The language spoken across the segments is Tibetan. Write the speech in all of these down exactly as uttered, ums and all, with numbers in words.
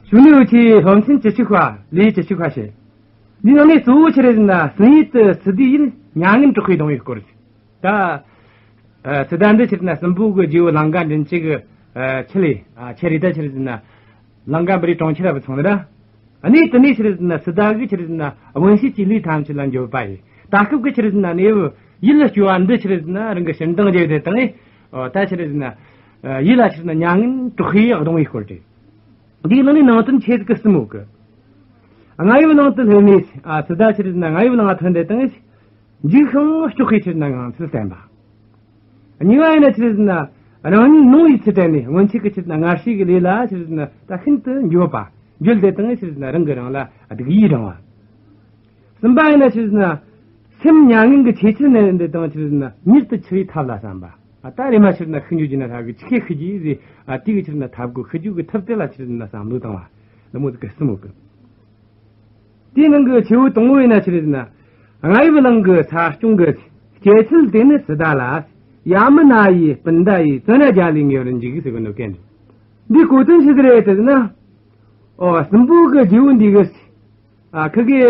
གཞུག་ནས་འུ་ཆོས་སློབ་ཚན་བཅུ་གཅིག་པ་ལེའུ་བཅུ་གཅིག་པ་བཤད། འདིའི་ནང་ནས་གཙོ་བོ་ཆི་རེད་ཟེར་ན་སྲིན་ཡུལ་དུ་སཱི་ཏཱའི་ཡུལ་མྱ་ངན་དྲག་པོས་གདུང་བའི་སྐོར། ད། ཨ། སཱི་ཏཱ་འདི་ཆི་རེད་ཟེར་ན་སྲིན་པོ་གི་རྗེ་བོ་ལང་ཀ་མགྲིན་བཅུ་གི་ཨ་ཁྲི་ལས། ཨ། ཁྲི་ལས་ད་ཆི་རེད་ཟེར་ན་ལང་ཀ་པུ་རིའི་གྲོང་ཁྱེར་ལ་བུད་སོང་ནི་ར། གནས་དེ་ནས་ཆི་རེད་ཟེར་ན་སཱི་ཏཱ་གིས་ཆི་རེད་ཟེར་ན་སྔོན་བྱས་ཀྱི་ལས་ཐམས་ཅད་ལ་འགྱོད་པ་ཡིས། ད་སྐབས་ཀྱི་ཆི་རེད་ཟེར་ན་གནས་བབ་ཡིད་ལ་སྐྱོ་བ་འདི་ཆི་རེད་ཟེར་ན་རང་གི་ཞིང་དང་བརྗེས་ཏེ་བཏང་ངས། ཨོ། ད་ཆི་རེད་ཟེར་ན་ཡིད་ལ་ཆི་རེད་ཟེར་ན་མྱ་ངན་དྲག་པོས་གདུང་བའི་སྐོར་ཏེ། འདིའི་ནང་ནས་ནང་དོན་ཆེ་ཟིག་གི་གསུམ་ཡོད་གི། རྔ་ཡབ་གླིང་དུ་སླེབས་ནས། ཨ། སཱི་ཏཱ་ཆི་རེད་ཟེར་ན་རྔ་ཡབ་གླིང་ང་ཐོན་ཏེ་བཏང་ངས། འཇིགས་ཤིང་སྐྱོ་བའི་ཆི་རེད་ཟེར་ན་ངང་ཚུལ་བསྟན་པ། གཉིས་པ་ཡིན་ན་ཆི་རེད་ཟེར་ན་རང་ཉིད་ནོངས་པའི་ཚུལ་བསྟན་ནས་སྔོན་ཆད་ཀྱི་ཆི་རེད་ཟེར་ན་སྔར་བྱས་ཀྱི་ལས་ལ་ཆི་རེད་ཟེར་ན་ད་ཤིན་ཏུ་འགྱོད་པ། འགྱོད་དེ་བཏང་ངས་ཆི་རེད་ཟེར་ན་རང་གིས་རང་ལ་སྡིག་ཡིས་དྲངས་པ། གསུམ་པ་ཡིན་ན་ཆི་རེད་ཟེར་ན་སེམས་མྱ་ངན་གྱི་ཆེ་ཆུང་ནས་འདི་དང་ཆི་རེད་ཟེར་ན་མྱུར་དུ་འཆི་བའི་ཐབས་ལ་བསམ་པ། ཨ། ད་རེམ་མ་ཆི་རེད་ཟེར་ན་ཤི་འགྱོ་རྒྱུ་ན་ཐབས་ཀྱི་ཆི་ཁེ་ཤི་རྒྱུ་ཟེར། ཨ། དེ་གི་ཆི་རེད་ཟེར་ན་ཐབས་གི་ཤི་རྒྱུ་གི་ཐབས་དེ་ལ་ཆི་རེད་ཟེར་ན་བསམ་བློ་བཏང་བ། འདི་མོ་ཟིག་གི་གསུམ་ཡོད་གི། དེའི་ནང་གི་ཆེ་བོ་དང་པོ་ཡིན་ན་ཆི་རེད་ཟེར་ན། རྔ་ཡབ་གླིང་གི་ས་སྐྱོང་གི་སྐྱེད་ཚལ་དེ་ནི་སཱི་ཏཱ་ལ། ཡ་མུ་ན་ཡི་སྤུན་ཟླ་ཡིས། བཙོན་ར་བརྒྱ་ལས་ངེས་པར་འཇིགས་ཟེར་གི་འདུག་གན། འདིའི་གོ་དོན་ཆི་ཟིག་རེད་ཟེར་ན། ཨོ། སྲིན་པོ་གི་རྗེ་བོ་འདི་གིས། ཨ། ཁི་གེ་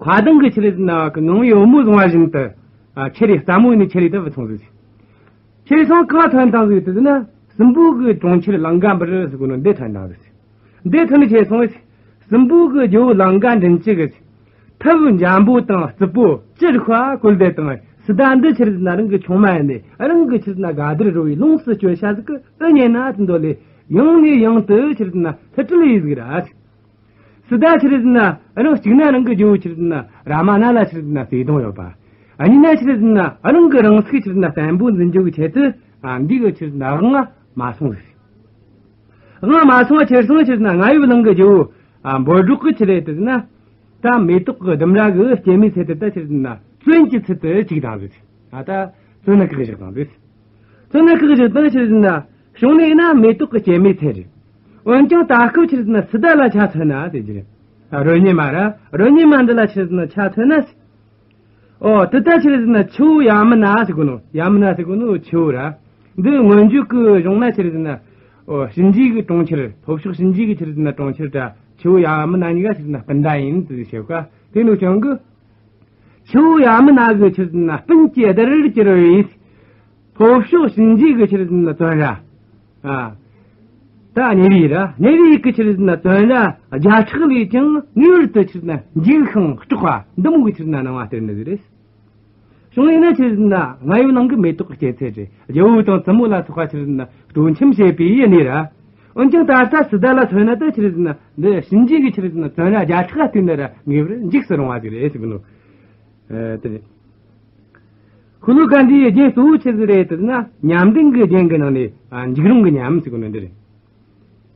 མཁའ་ལྡིང་གི་ཆི་རེད་ཟེར་ན་གི་ངང་པའི་བུ་མོ་བཟུང་བ་བཞིན་དུ། ཨ། ཁྱེར་རེ་རྩ་མོ་ནས་ཁྱེར་རེ་ད་བུད་སོང་ཟིག་ཁྱེར་རེ་སོང་གང་ཐོན་བཏང་ཟིག་ཟེར་ན་སྲིན་པོ་གི་གྲོང་ཁྱེར་ལང་ཀ་པུ་རི་ཟེར་གོ་ནོ་འདི་ཐོན་བཏང་ཟིག་འདི་ཐོན་ནས་ཁྱེར་སོང་བས། སྲིན་པོ་གི་རྗེ་བོ་ལང་ཀ་མགྲིན་བཅུ་གིས་ཐབས་འཇམ་པོ་དང་རྩུབ་པོ་ཅི་རིགས་པ་བཀོལ་ཏེ་བཏང་། སཱི་ཏཱ་འདི་ཆི་རེད་ཟེར་ན་རང་གི་ཆུང་མ་ཡིན་ནས་རང་གི་ཆི་རེད་ཟེར་ན་དགའ་བདེར་རོལ་བའི་ལོངས་སུ་སྤྱོད་བྱ་ཟིག་གི་ཨེ་ཉན་ན་ཟེར་འདོད་ལས་ཡང་ནས་ཡང་དུ་ཆི་རེད་ཟེར་ན་ལྷུ་སྤྲུལ་ཡས་ཟིག་ར། སཱི་ཏཱ་ཆི་རེད་ཟེར་ན་རང་གཅིག་ན་རང་གི་རྗེ་བོ་ཆི་རེད་ཟེར་ན་རཱ་མ་ན་ལ་ཆི་རེད་ཟེར་ན་བརྩེ་དུང་ཡོད་པ། གཉིས་ན་ཆི་རེད་ཟེར་ན་རང་གི་རང་ཚུགས་ཆི་རེད་ཟེར་ན་བརྟན་པོ་འཛིན་རྒྱུ་གི་ཆེད་དུ། ཨ། འདི་གི་ཆི་རེད་ཟེར་ན་དབང་ང་མ་སོང་ཟིག་དབང་ང་མ་སོང་བ་ཁྱེར་སོང་ཆི་རེད་ཟེར་ན་རྔ་ཡབ་གླིང་གི་རྗེ་བོ། ཨ། འབོད་སྒྲོགས་གི་ཆི་རེད་ཟེར་ན། ད་མེ་ཏོག་གི་ལྡུམ་ར་གི་སྐྱེད་མོས་ཚལ་དེ་ད་ཆི་རེད་ཟེར་ན་བཙོན་གྱི་ཚུལ་དུ་བཅུག་བཏང་ཟིག་ཨ། ད་བཙོན་ན་བཀག་བཞག་བཏང་ཟིག་བཙོན་ན་བཀག་བཞག་བཏང་ཆི་རེད་ཟེར་ན། བྱུང་ནས་ན་མེ་ཏོག་གི་སྐྱེད་མོས་ཚལ་རེད། འོན་ཀྱང་ད་སྐབས་ཆི་རེད་ཟེར་ན་སཱི་ཏཱ་ལ་ཆ་མཚོན་ན་ཟེར་གྱི་རེད། ཨ། རོལ་རྙེད་མ་ར། རོལ་རྙེད་མ་འདི་ལ་ཆི་རེད་ཟེར་ན་ཆ་མཚོན་ན། ཨོ། དེ་ལྟར་ཆི་རེད་ཟེར་ན་ཆུ་བོ་ཡ་མུ་ན་ཟེར་གོ་ནོ། ཡ་མུ་ན་ཟེར་གོ་ནོ་ཆུ་བོ་ར། འདི་སྔོན་བརྗོད་ཀྱི་གཞུང་ན་ཆི་རེད་ཟེར་ན། ཨོ། གཤིན་རྗེ་གི་གྲོང་ཁྱེར། ལྷོ་ཕྱོགས་གཤིན་རྗེ་གི་ཆི་རེད་ཟེར་ན་གྲོང་ཁྱེར་ད་ཆུ་བོ་ཡ་མུ་ན་གཉིས་ཀ་ཆི་རེད་ཟེར་ན་སྤུན་ཟླ་ཡིན་ཟེར་བཤད་ཀ་དེ་ནོ་ཀྱང་གི། ཆུ་བོ་ཡ་མུ་ན་གི་ཆི་རེད་ཟེར་ན་སྤུན་གྱི་བདར་གྱི་རོལ་ཡིས། ལྷོ་ཕྱོགས་གཤིན་རྗེ་གི་ཆི་རེད་ཟེར་ན་བཙོན་ར། ཨ། ད་དམྱལ་བའི་ར། དམྱལ་བའི་གི་ཆི་རེད་ཟེར་ན་བཙོན་ར་བརྒྱ་ཕྲག་ལས་ཀྱང་ངེས་པར་དུ་ཆི་རེད་ཟེར་ན་འཇིགས་ཤིང་སྐྲག་པ་འདི་མོ་གི་ཆི་རེད་ཟེར་ན་སྣང་བ་སྟེར་ནི་ཟིག་རེད། བྱུང་ཡིན་ན་ཆི་རེད་ཟེར་ན་རྔ་ཡབ་གླིང་གི་མེ་ཏོག་གི་སྐྱེད་ཚལ་རེད། རྒྱལ་པོ་དང་བཙུན་མོ་ལ་སོགས་པ་ཆི་རེད་ཟེར་ན་སྤྲོ་འཆམ་བྱེད་པའི་གནས་ར། འོན་ཀྱང་ད་ལྟ་སཱི་ཏཱ་ལ་མཚོན་ན་ད་ཆི་རེད་ཟེར་ན་འདི་གཤིན་རྗེ་གི་ཆི་རེད་ཟེར་ན་བཙོན་ར་བརྒྱ་ཕྲག་ག་བལྟས་ན་ར་ངེས་པར་འཇིགས་སུ་རུང་བ་ཟིག་རེད་ཟེར་གི་ནོ། ཨ། དེ་རེད། ཤོ་ལོ་ཀ་འདིའི་རྒྱན་གཙོ་བོ་ཆི་ཟིག་རེད་ཟེར་ན་ཉམས་ལྡན་གྱི་རྒྱན་གྱི་ནང་ནས། ཨ། འཇིགས་རུང་གི་ཉམས་ཟེར་གོ་ནི་འདི་རེད།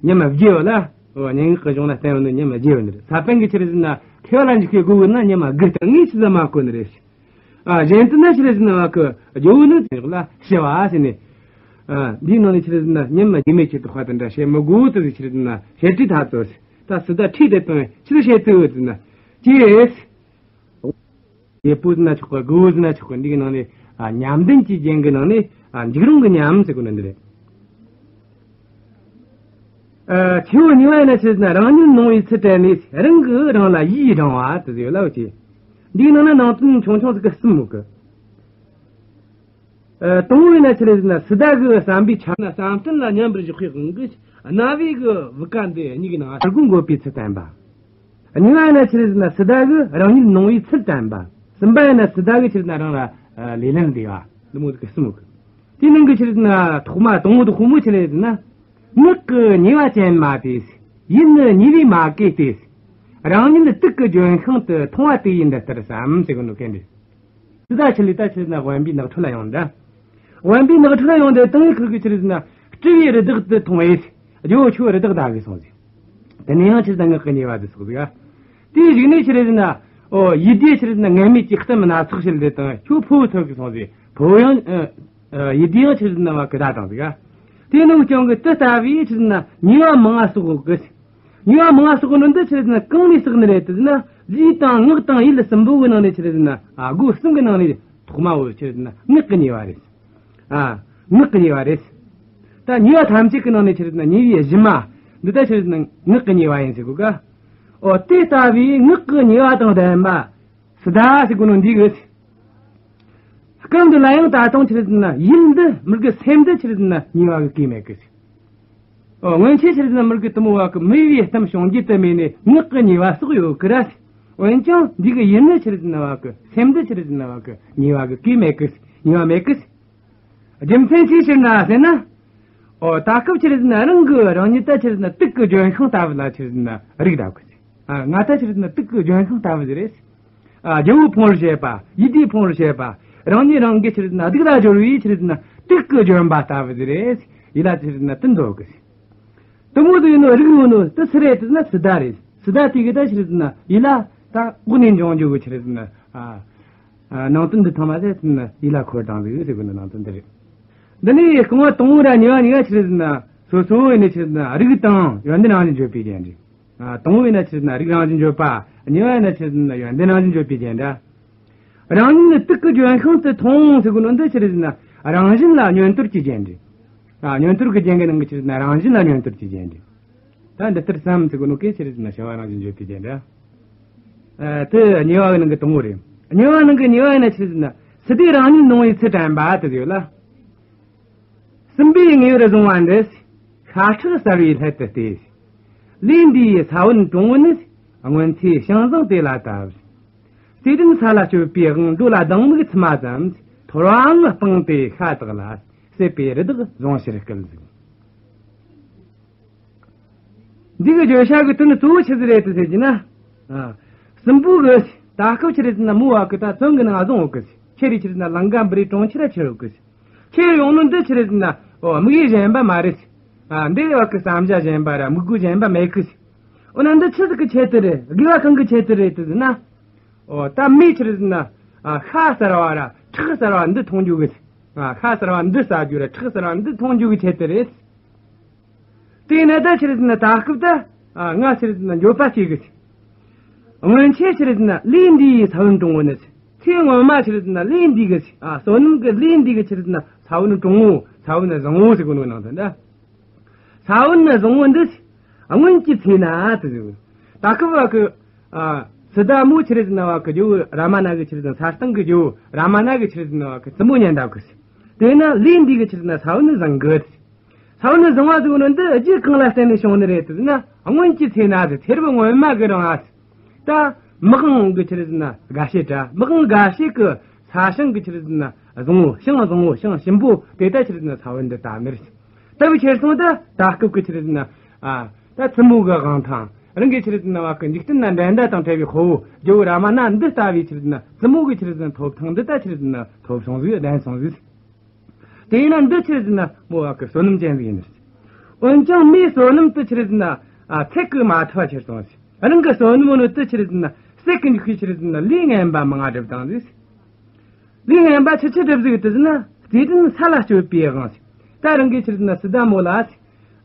ཉམས་བརྒྱད་ཡོད་ལ། འོ། སྙན་ངག་གི་གཞུང་ལ་བསྟན་ཡོད་ནི་ཉམས་བརྒྱད་ཡོད་ནི་རེད། ས་པཎ་གྱིས་ཆི་རེད་ཟེར་ན་མཁས་པ་ལ་འཇིགས་པའི་དགོས་པ་ནི་ཉམས་དགུ་ལྟར་ངས་ཆི་ཟིག་མ་གོ་ནི་རེད། ཨ། གཞན་དུ་ན་ཆི་རེད་ཟེར་ན་བ་གི་རྒྱལ་པོ་ནི་ཉག་ལ་ཞི་བ་ཟེར་ནས། ཨ། འདིའི་ནང་ནས་ཆི་རེད་ཟེར་ན་ཉམས་རྒྱུ་མེད་ཆེད་དུ་དཔེ་དེ་འདྲ་བཤད་མི་དགོས་དུ་ཟིག་ཆི་རེད་ཟེར་ན་བཤད་ཁྲིད་ཐག་ཚོད། ད་སཱི་ཏཱ་ཁྲིད་དེ་དང་ཆི་ཟིག་བཤད་དུ་ཡོད་ཟེར་ན། ཅེས། རྒྱལ་པོ་ཟེར་ན་ཆོག་གི། རྒོད་པོ་ཟེར་ན་ཆོག་གི། འདི་གི་ནང་ནས། ཨ། ཉམས་ལྡན་གྱི་རྒྱན་གྱི་ནང་ནས། ཨ། འཇིགས་རུང་གི་ཉམས་ཟེར་གོ་ནི་འདི་རེད། ཨ། ཆེ་བོ་གཉིས་པ་ཡིན་ན་ཆི་ཟེར་ན་རང་ཉིད་ནོངས་པའི་ཚུལ་བསྟན་ནས་རང་གིས་རང་ལ་ཡིད་དྲང་བ་དེ་ཡོད་ལ་འོ་ཅི། འདིའི་ནང་ན་ནང་དོན་ཆུང་ཆུང་ཟིག་གི་གསུམ་ཡོད་གི། ཨ། དང་པོ་ཡིན་ན་ཆི་རེད་ཟེར་ན་སཱི་ཏཱ་གི་བསམ་པའི་ཆ་ན་བསམ་གཏན་ལ་མཉམ་པར་བཞག་པའི་དབང་གིས་རྣ་བའི་གི་བུ་ག་འདི་གཉིས་ཀྱི་ནང་ཕྱིར་རྒོལ་འགོད་པའི་ཚུལ་བསྟན་པ། གཉིས་པ་ཡིན་ན་ཆི་རེད་ཟེར་ན་སཱི་ཏཱ་གིས་རང་ཉིད་ནོངས་པའི་ཚུལ་བསྟན་པ། གསུམ་པ་ཡིན་ན་སཱི་ཏཱ་གིས་ཆི་རེད་ཟེར་ན་རང་ལ་ལེ་ལན་འདེབས་པ། འདི་མོ་གི་གསུམ་ཡོད་གི། དེའི་ནང་གི་ཆི་རེད་ཟེར་ན་ཐོག་མ་དང་པོ་དེ་དཔེ་མོ་ཆི་རེད་ཟེར་ན། ངག་གི་ཉེས་པ་ཅན་མ་དེས། ཡིད་ནི་ཉེས་པའི་མ་གོས་ཏེ། རང་ཉིད་དུག་གི་ལྗོན་ཤིང་དུ། མཐོང་བ་དེ་ཡིས་འདི་ལྟར་བསམ། ཟེར་གི་འདུག་གན་རེད། སཱི་ཏཱ་ཆི་ལི་ད་ཆི་རེད་ཟེར་ན་དབེན་པའི་ནགས་ཁྲོད་ལ་ཡོང་འདྲ། དབེན་པའི་ནགས་ཁྲོད་ལ་ཡོང་དེ་དང་ཁུར་གི་ཆི་རེད་ཟེར་ན་སྤྲུལ་པའི་རི་དྭགས་དེ་མཐོང་བས། རྒྱལ་པོ་ཁྱོད་རི་དྭགས་བདའ་གི་སོང་ཟིག་དེ་ནས་ཡང་ཆི་རེད་ཟེར་ན་ངག་གི་ཉེས་པ་དེ་བསགས་ཟིག་དེའི་གཞུག་ནས་ཆི་རེད་ཟེར་ན། ཨོ། ཡིད་བདེ་ཆི་རེད་ཟེར་ན་ངན་སྨོད་ཀྱི་གཏམ་སྣ་ཚོགས་བྱས་དེ་དང་ཁྱོད་ཕོ་བོ་ཐོབ་གི་སོང་ཟིག་ཕོ་བོ་ཡང་། ཨ། ཨ། ཡིད་བདེ་ཡང་ཆི་རེད་ཟེར་ན་བ་གི་བདའ་བཏང་ཟིག་དེ་ནས་ཀྱང་གི་དེ་ལྟ་བུའི་ཆི་རེད་ཟེར་ན་ཉེས་པ་མང་ང་བསགས་གི། ཉེས་པ་མང་ང་བསགས་ནི་འདི་ཆི་རེད་ཟེར་ན་གང་ནས་བསགས་ནི་རེད་ཟེར་ན། ལུས་དང་ངག་དང་ཡིད་གསུམ་པོ་གི་ནང་ནས་ཆི་རེད་ཟེར་ན། ཨ། སྒོ་གསུམ་གི་ནང་ནས་ཐོག་མ་བོ་ཆི་རེད་ཟེར་ན་ངག་གི་ཉེས་པ་རེད། ཨ། ངག་གི་ཉེས་པ་རེད། ད་ཉེས་པ་ཐམས་ཅད་ཀྱི་ནང་ནས་ཆི་རེད་ཟེར་ན་ཉེས་པའི་གཞི་མ། འདི་ལྟར་ཆི་རེད་ཟེར་ན་ངག་གི་ཉེས་པ་ཡིན་ཟེར་གོ་ག། ཨོ་དེ་ལྟ་བུའི་ངག་གི་ཉེས་པ་དང་ལྡན་པ་སི་ཏཱ་ཟེར་གོ་ནོ་འདི་གི། སྐབས་འདི་ལ་ཡང་ད་དུང་ཆི་རེད་ཟེར་ན་ཡིད་འདི་མི་དགེ་སེམས་འདི་ཆི་རེད་ཟེར་ན་ཉེས་པ་གི་གོས་མེད་གི། ཨོ་སྔོན་ཆད་ཆི་རེད་ཟེར་ན་མི་དགེ་དེ་མོ་བ་གི་མི་བའི་གཏམ་བྱུང་རྒྱུ་དེ་མེད་ནས་ངག་གི་ཉེས་པ་བསགས་ཡོད་གི་ར། འོན་ཀྱང་འདི་གི་ཡིད་ནི་ཆི་རེད་ཟེར་ན་བ་གི་སེམས་འདི་ཆི་རེད་ཟེར་ན་བ་གི་ཉེས་པ་གི་གོས་མེད་གི། ཉེས་པ་མེད་གི། རྒྱུ་མཚན་ཅི་ཕྱིར་ན་ཟེར་ན། ཨོ་ད་སྐབས་ཆི་རེད་ཟེར་ན་རང་གི་རང་ཉིད་ད་ཆི་རེད་ཟེར་ན་དུག་གི་ལྗོན་ཤིང་ལྟ་བུ་ལ་ཆི་རེད་ཟེར་ན་རིག་བསྡད་གི། ཨ་ང་ད་ཆི་རེད་ཟེར་ན་དུག་གི་ལྗོན་ཤིང་ལྟ་བུ་ཟིག་རེད། ཨ་རྒྱལ་པོ་ཕུང་བར་བྱེད་པ། ཡིད་བདེ་ཕུང་བར་བྱེད་པ། རང་ཉིད་རང་གི་ཆི་རེད་ཟེར་ན་སྡུག་ལ་སྦྱོར་བའི་ཆི་རེད་ཟེར་ན་དུག་གི་ལྗོན་པ་ལྟ་བུ་ཟིག་རེད། ཡིད་ལ་ཆི་རེད་ཟེར་ན་དེ་འདོད་གི། དེ་མོ་ཟིག་ཡིན་ནོ་རིག་ཡོད་ནོ་དེ་སུ་རེད་ཟེར་ན་སི་ཏཱ་རེད། སི་ཏཱ་དེ་གི་ད་ཆི་རེད་ཟེར་ན་ཡིད་ལ་ད་འོག་ནས་འབྱུང་རྒྱུ་གི་ཆི་རེད་ཟེར་ན། ཨ། ཨ་ནང་དོན་འདི་ཚང་མ་ཟེར་ན་ཡིད་ལ་འཁོར་བཏང་ཟིག་ཟེར་གི་ནི་ནང་དོན་འདི་རེད། འདི་ནི་རྐང་བ་དང་པོ་ར་གཉིས་པ་གཉིས་ཀ་ཆི་རེད་ཟེར་ན་སོ་སོ་ཡིན་ནི་ཆི་རེད་ཟེར་ན་རིག་དང་ཡོན་ཏན་རང་བཞིན་བརྗོད་པའི་རྒྱན་རེད། ཨ་དང་པོ་ཡིན་ན་ཆི་རེད་ཟེར་ན་རིག་རང་བཞིན་བརྗོད་པ། གཉིས་པ་ཡིན་ན་ཆི་རེད་ཟེར་ན་ཡོན་ཏན་རང་བཞིན་བརྗོད་པའི་རྒྱན་ར། རང་ཉིད་ནི་དུག་གི་ལྗོན་ཤིང་དུ་མཐོང་ཟེར་གི་ནོ་འདི་ཆི་རེད་ཟེར་ན་རང་བཞིན་ལ་བསྙོན་དོར་གྱི་རྒྱན་རེད། ཨ་བསྙོན་དོར་གྱི་རྒྱན་གྱི་ནང་གི་ཆི་རེད་ཟེར་ན་རང་བཞིན་ལ་བསྙོན་དོར་གྱི་རྒྱན་རེད། ད་འདི་ལྟར་བསམ་ཟེར་གོ་ནོ་གི་ཆི་རེད་ཟེར་ན་བྱ་བ་རང་བཞིན་བརྗོད་པའི་རྒྱན་རེད། ཨ་དེ་གཉིས་པ་གི་ནང་གི་དང་པོ་རེད། གཉིས་པ་ནང་གི་གཉིས་པ་ཡིན་ན་ཆི་རེད་ཟེར་ན་སི་ཏཱས་རང་ཉིད་ནོངས་པའི་ཚུལ་དྲན་པ་དེ་ཡོད་ལ། སྲིན་པོའི་ངེས་པར་བཟུང་བ་འདི། ཤ་ཁྲག་གསར་བའི་སླད་དུ་སྟེ། ལས་འདིའི་ས་བོན་གྲོང་བོ་ནི། སྔོན་ཚེ་ཞིང་བཟང་དེ་ལ་བཏབ། བརྩེ་ལྡན་ས་ལ་སྤྱོད་པའི་དབང་འགྲོ་ལ་སྡང་མིག་མཚིམ་མ་ཙམ། ཐོར་བའང་སྤངས་ཏེ་ཤ་དག་ལ། བསད་པའི་རི་དྭགས་བཟུང་ཕྱིར་སྐུལ་ཟིག་འདི་གི་བརྗོད་བྱ་གི་དོན་གཙོ་བོ་ཆི་ཟིག་རེད་དེ་ཟེར་གྱི་ན། ཨ། སྲིན་པོ་གི་ད་སྐབས་ཆི་རེད་ཟེར་ན་མོ་བ་གི་ད་བཙོན་གི་ནང་བཟུང་ཡོད་གི། ཁྱེར་རེ་ཆི་རེད་ཟེར་ན་ལང་ཀ་པུ་རིའི་གྲོང་ཁྱེར་ལ་ཁྱེར་ཡོད་གི། ཁྱེར་ཡོང་ནོ་འདི་ཆི་རེད་ཟེར་ན་ཨོ་དམིགས་ཡུལ་གཞན་པ་མ་རེད། ཨ་འདི་བ་གི་བསམ་བྱ་གཞན་པ་ར་དམིགས་དགོས་གཞན་པ་མེད་གི། འོ་ན་འདི་ཆི་ཟིག་གི་ཆེད་དུ་རེད། དགེ་བ་གང་གི་ཆེད་དུ་རེད་དེ་ཟེར་ན། ཨོ་ད་མོས་ཆི་རེད་ཟེར་ན། ཨ་ཤ་གསར་བ་ར་ཁྲག་གསར་བ་འདི་འཐུང་རྒྱུ་གི། ཨ་ཤ་གསར་བ་འདི་ཟ་རྒྱུ་ར་ཁྲག་གསར་བ་འདི་འཐུང་རྒྱུ་གི་ཆེད་དུ་རེད། དེས་ན་ད་ཆི་རེད་ཟེར་ན་ད་སྐབས་ད། ཨ་ང་ཆི་རེད་ཟེར་ན་འགྱོད་པ་སྐྱེ་གི། སྔོན་ཆད་ཆི་རེད་ཟེར་ན་ལས་འདིའི་ས་བོན་གྲོང་བོ་ནི། ཚེ་སྔོན་མ་ཆི་རེད་ཟེར་ན་ལས་འདི་གི། ཨ་བསོད་ནམས་ཀྱི་ལས་འདི་གི་ཆི་རེད་ཟེར་ན་ས་བོན་གྲོང་བོ་ས་བོན་བཟང་བོ་ཟེར་གོ་ནོ་ནང་དོན་ད། ས་བོན་བཟང་བོ་འདི། སྔོན་གྱི་ཚེ་ན་དེ་ཟེར། ད་སྐབས་བ་གི། ཨ་སི་ཏཱ་མོ་ཆི་རེད་ཟེར་ན་བ་གི་རྒྱལ་བོ་རཱ་མ་ན་གི་ཆི་རེད་ཟེར་ན་ས་སྟེང་གི་རྒྱལ་བོ་རཱ་མ་ན་གི་ཆི་རེད་ཟེར་ན་བ་གི་བཙུན་མོ་ཉན་ད་གི། དེས་ན་ལས་འདི་གི་ཆི་རེད་ཟེར་ན་ས་བོན་བཟང་གི། ས་བོན་བཟང་བ་ཟེར་གོ་ནོ་འདི་རྒྱུ་གང་ལ་བརྟེན་ནས་བྱུང་ནི་རེད་ཟེར་ན། སྔོན་གྱི་ཚེ་ན་ཟེར། ཚེ་རབས་སྔོན་མ་གི་རིང་ཨ། ད་མི་དབང་གི་ཆི་རེད་ཟེར་ན་དགའ་བྱེད་ར། མི་དབང་དགའ་བྱེད་ཀྱི་ས་ཞིང་གི་ཆི་རེད་ཟེར་ན་བཟང་བོ། ཞིང་བཟང་བོ་ཞིང་ཞིམ་པོ་དེ་ད་ཆི་རེད་ཟེར་ན་ས་བོན་འདི་བཏབ་ནི་རེད། ལྟ་བུ་ཁྱེར་སོང་ད་ད་སྐབས་ཀྱི་ཆི་རེད་ཟེར་ན། ཨ་ད་བཙུན་མོ་གི་དབང་ཐང་། རང་གི་ཆི་རེད་ཟེར་ན་བ་གི་འཇིག་རྟེན་ན་འགྲན་ཟླ་དང་བྲལ་བའི་དཔའ་བོ་རྒྱལ་བོ་རཱ་མ་ན་འདི་ལྟ་བུའི་ཆི་རེད་ཟེར་ན་བཙུན་མོ་གི་ཆི་རེད་ཟེར་ན་ཐོབ་ཐང་འདི་ད་ཆི་རེད་ཟེར་ན་ཐོབ་སོང་ཟིག་ལྡན་སོང་ཟིག་དེས་ན་འདི་ཆི་རེད་ཟེར་ན་མོ་བ་གི་བསོད་ནམས་ཅན་ཟིག་ཡིན་ནི། འོན་ཀྱང་མོའི་བསོད་ནམས་དེ་ཆི་རེད་ཟེར་ན། ཨ་ཚད་ཀྱིས་མ་ཐུབ་པ་ཁྱེར་སོང་ཟིག་རང་གི་བསོད་ནམས་ནི་དེ་ཆི་རེད་ཟེར་ན་ཟད་ཀྱི་འཇུག་པའི་ཆི་རེད་ཟེར་ན་ལས་ངན་པ་མང་ང་བསྒྲུབས་བཏང་ཟིག་ལས་ངན་པ་ཆི་ཆི་བསྒྲུབས་ཟིག་དེ་ཟེར་ན་བརྩེ་ལྡན་ས་ལ་སྤྱོད་པའི་དབང་ཟིག་ད་རང་གིས་ཆི་རེད་ཟེར་ན་སི་ཏཱ་མོ་ལ།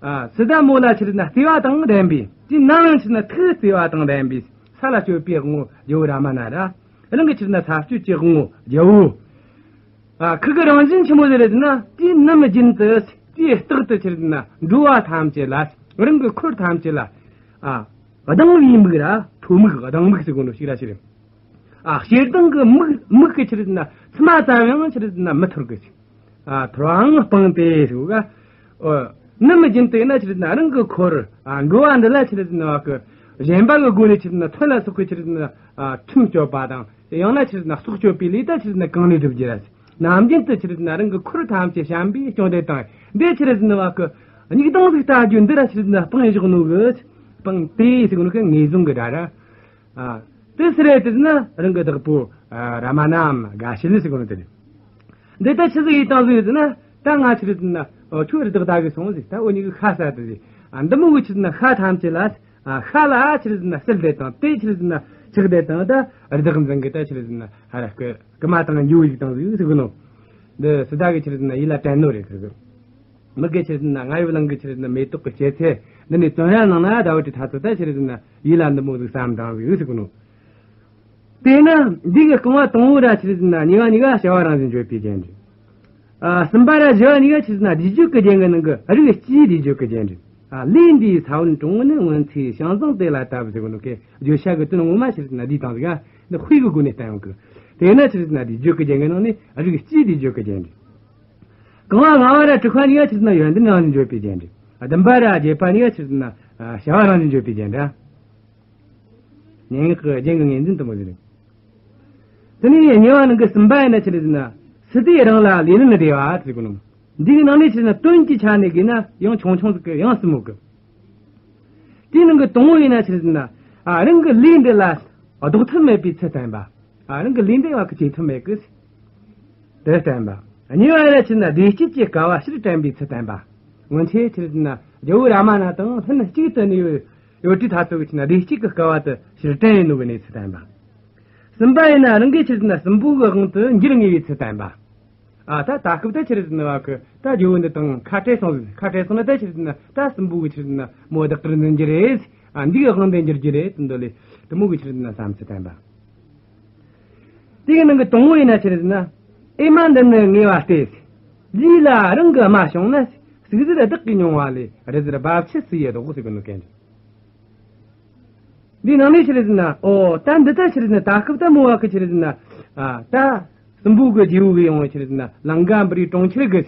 ཨ་སི་ཏཱ་མོ་ལ་ཆི་རེད་ཟེར་ན་བརྩེ་བ་དང་ལྡན་པའི། དེ་ནམ་ཡང་ཆི་རེད་ཟེར་ན་ཐུགས་བརྩེ་བ་དང་ལྡན་པའི་ས་ལ་སྤྱོད་པའི་དབང་བོ་རྒྱལ་བོ་རཱ་མ་ན་ར། རང་གི་ཆི་རེད་ཟེར་ན་ས་སྤྱོད་ཀྱི་དབང་བོ་རྒྱལ་བོ། ཨ་ཁུ་གི་རང་བཞིན་ཆི་མོ་ཟིག་རེད་ཟེར་ན། དེའི་ནམ་རྒྱུན་དུ་དེའི་རྟག་ཏུ་ཆི་རེད་ཟེར་ན་འགྲོ་བ་ཐམས་ཅད་ལ། རང་གི་འཁོར་ཐམས་ཅད་ལ། ཨ་སྡང་བའི་མིག་ར་ཁྲོ་མིག་སྡང་མིག་ཟེར་གོ་ནོ་ཞིག་ར་ཞིག་རེད། ཨ་ཞེ་སྡང་གི་མིག་མིག་གི་ཆི་རེད་ཟེར་ན་མཚིལ་མ་ཙམ་ཡང་ཆི་རེད་ཟེར་ན་མི་འཐོར་གི་ཞིག་ཨ་ཐོར་བའང་སྤངས་ཏེ་ཟེར་གོ་ག། ཨོ་ནམ་རྒྱུན་དུ་ཡིན་ན་ཆི་རེད་ཟེར་ན་རང་གི་འཁོར། ཨ་འགྲོ་བ་འདི་ལ་ཆི་རེད་ཟེར་ན་བ་གི་གཞན་པ་གི་སྒོ་ནས་ཆི་རེད་ཟེར་ན་ཐོན་ལ་སོགས་གི་ཆི་རེད་ཟེར་ན། ཨ་ཁྲིམས་གཅོད་པ་དང་། ཡང་ན་ཆི་རེད་ཟེར་ན་སྲོག་གཅོད་པའི་ལས་ད་ཆི་རེད་ཟེར་ན་གང་ནས་སྒྲུབ་རྒྱུ་ར། ནམ་རྒྱུན་དུ་ཆི་རེད་ཟེར་ན་རང་གི་འཁོར་ཐམས་ཅད་བྱམས་པས་སྐྱོང་བསྡད་དང་། འདི་ཆི་རེད་ཟེར་ན་བ་གི་མིག་སྡང་ཟིག་ལྟ་རྒྱུ་འདི་ར་ཆི་རེད་ཟེར་ན་སྤངས་བཞག་ནོ་གི། སྤངས་ཏེ་ཟེར་གོ་ནོ་གི་ངེས་བཟུང་གི་སྒྲ་ར། ཨ་དེ་སུ་རེད་དེ་ཟེར་ན་རང་གི་བདག་པོ་ཨ་རཱ་མ་ནའམ་དགའ་བྱེད་ཟེར་གོ་ནོ་དེ་རེད། འདི་ལྟ་ཆི་ཟིག་ཡིན་དང་ཟིག་ཡོད་ཟེར་ན། ད་ང་ཆི་རེད་ཟེར་ན་ཨོ་ཁྱོད་རི་དྭགས་ད་གི་སོང་ཟིག་ད་འུ་གཉིས་ཀྱི་ཤ་ཟ་དེ་ཟིག་ཨ་འདི་མོ་གི་ཆི་རེད་ཟེར་ན་ཤ་ཐམས་ཅད་ལ། ཨ་ཤ་ལ་ཆི་རེད་ཟེར་ན་བསིལ་བསྡད་དང་དེ་ཆི་རེད་ཟེར་ན་ཆགས་བསྡད་དང་ད་རི་དྭགས་འཛིན་གི་ད་ཆི་རེད་ཟེར་ན་ཧ་ར་སྐུ་རྐུ་མ་དང་ཉེ་བོ་ཡིག་དང་ཟིག་ཟེར་གི་ནོ། འདི་སི་ཏཱ་གི་ཆི་རེད་ཟེར་ན་ཡིད་ལ་དྲན་ནོ་རེད་ཟེར་གི། མི་དགེ་ཆི་རེད་ཟེར་ན་རྔ་ཡབ་གླིང་གི་ཆི་རེད་ཟེར་ན་མེ་ཏོག་གི་སྐྱེད་ཚལ་འདི་ནས་བཙོན་ཡར་ལངས་ན་ཟླ་བ་དྲུག་ཐ་ཚོ་ད་ཆི་རེད་ཟེར་ན་ཡིད་ལ་འདི་མོ་ཟིག་བསམ་དང་ཟིག་ཟེར་གི་ནོ། དེས་ན་འདི་གི་རྐང་བ་དང་པོ་ར་ཆི་རེད་ཟེར་ན་གཉིས་པ་གཉིས་ཀ་བྱ་བ་རང་བཞིན་བརྗོད་པའི་རྒྱན་རེད། ཨ་གསུམ་པ་ར་བཞི་བ་གཉིས་ཀ་ཆི་རེད་ཟེར་ན་རིགས་བརྗོད་ཀྱི་རྒྱན་གྱི་ནང་གི་རིགས་སྤྱིའི་རིགས་བརྗོད་ཀྱི་རྒྱན་རེད། ཨ། ལས་འདིའི་ས་བོན་གྲོང་ནི། སྔོན་ཚེ་ཞིང་བཟང་དེ་ལ་བཏབ་ཟེར་གོ་ནོ་གི་བརྗོད་བྱ་གི་དོན་ངོ་མ་ཆི་རེད་ཟེར་ན་འདི་དང་ཟིག་ག་འདི་དཔེ་གི་སྒོ་ནས་བསྟན་ཡོང་གི། དེས་ན་ཆི་རེད་ཟེར་ན་འདི་བརྗོད་ཀྱི་རྒྱན་གི་ནང་ནས་རིགས་སྤྱིའི་འདི་བརྗོད་ཀྱི་རྒྱན་རེད། རྐང་བ་ལྔ་བ་ར་དྲུག་པ་གཉིས་ཀ་ཆི་རེད་ཟེར་ན་ཡོན་ཏན་རང་བཞིན་བརྗོད་པའི་རྒྱན་རེད། བདུན་པ་ར་བརྒྱད་པ་གཉིས་ཀ་ཆི་རེད་ཟེར་ན་བྱ་བ་རང་བཞིན་བརྗོད་པའི་རྒྱན་རེད། སྙན་ངག་གི་རྒྱན་གི་ངོས་འཛིན་དུ་མོ་ཟེར། དེ་ནས་གཉིས་པ་ནང་གི་གསུམ་པ་ཡིན་ན་ཆི་རེད་ཟེར་ན། སི་ཏའི་རང་ལ་ལས་ལན་བདེ་བ་ཟེར་གོ་ནོ། འདི་གི་ནང་ནས་ཆི་རེད་ཟེར་ན་དོན་གྱི་ཆ་ནས་གི་ན་ཡང་ཆུང་ཆུང་ཟིག་གི་ཡང་སྲིད་མོ་གི། དེའི་ནང་གི་དང་པོ་ཡིན་ན་ཆི་རེད་ཟེར་ན། ཨ། རང་གི་ལས་འདི་ལ་ལྡོག་ཐབས་མེད་པའི་ཚུལ་བསྟན་པ། ཨ། རང་གི་ལས་འདི་བ་གི་བྱེད་ཐབས་མེད་གི། དེ་བསྟན་པ། གཉིས་པ་ཡིན་ན་ཆི་རེད་ཟེར་ན་བདེ་སྐྱིད་ཀྱི་དཀའ་བ་ཕྱིར་དྲན་པའི་ཚུལ་བསྟན་པ། སྔོན་ཆད་ཆི་རེད་ཟེར་ན་རྒྱལ་བོ་རཱ་མ་ན་དང་ལྷན་གཅིག་ཏུ་གནས་ཡོད་ཡོད་དུས་ཐ་ཚོ་གི་ཆི་རེད་ཟེར་ན་བདེ་སྐྱིད་ཀྱི་དཀའ་བ་དེ་ཕྱིར་དྲན་ཡིན་ནོ་གི་གནས་ཚུལ་བསྟན་པ། གསུམ་པ་ཡིན་ན་རང་གིས་ཆི་རེད་ཟེར་ན་སྲིན་པོ་གི་དབང་དུ་འགྱུར་ངེས་པའི་ཚུལ་བསྟན་པ། ཨ། ད་ད་སྐབས་ད་ཆི་རེད་ཟེར་ན་བ་གི་ད་རྒྱལ་བོ་འདི་དང་ཁ་བྲལ་སོང་ཟིག་ཁ་བྲལ་སོང་ན་ད་ཆི་རེད་ཟེར་ན་ད་སྲིན་པོ་གི་ཆི་རེད་ཟེར་ན་མོ་བདག་གིར་འཛིན་རྒྱུ་རེད། ཨ། འདི་གི་དབང་དུ་འགྱུར་རྒྱུ་རེད་དེ་འདོད་ལས་དེ་མོ་གི་ཆི་རེད་ཟེར་ན་བསམ་ཚུལ་བསྟན་པ། དེ་གི་ནང་གི་དང་པོ་ཡིན་ན་ཆི་རེད་ཟེར་ན། ཨེ་མ་འདི་ནི་ངེས་པ་སྟེ། ལུས་ལ་རང་གི་རྨ་བྱུང་ན། ཟུག་གཟེར་བདག་གིས་མྱོང་བ་ལས། རི་གཟར་རྦབ་ཆུ་སུ་ཡིས་ལྡོག་ཟེར་གི་ནོ་གན། འདི་ནང་ནས་ཆི་རེད་ཟེར་ན། ཨོ། ད་འདི་ད་ཆི་རེད་ཟེར་ན་ད་སྐབས་ད་མོ་བ་གི་ཆི་རེད་ཟེར་ན། ཨ། ད་སྲིན་པོ་གི་རྗེ་བོ་གི་ཡོང་བ་ཆི་རེད་ཟེར་ན་ལང་ཀ་པུ་རིའི་གྲོང་ཁྱེར་གི་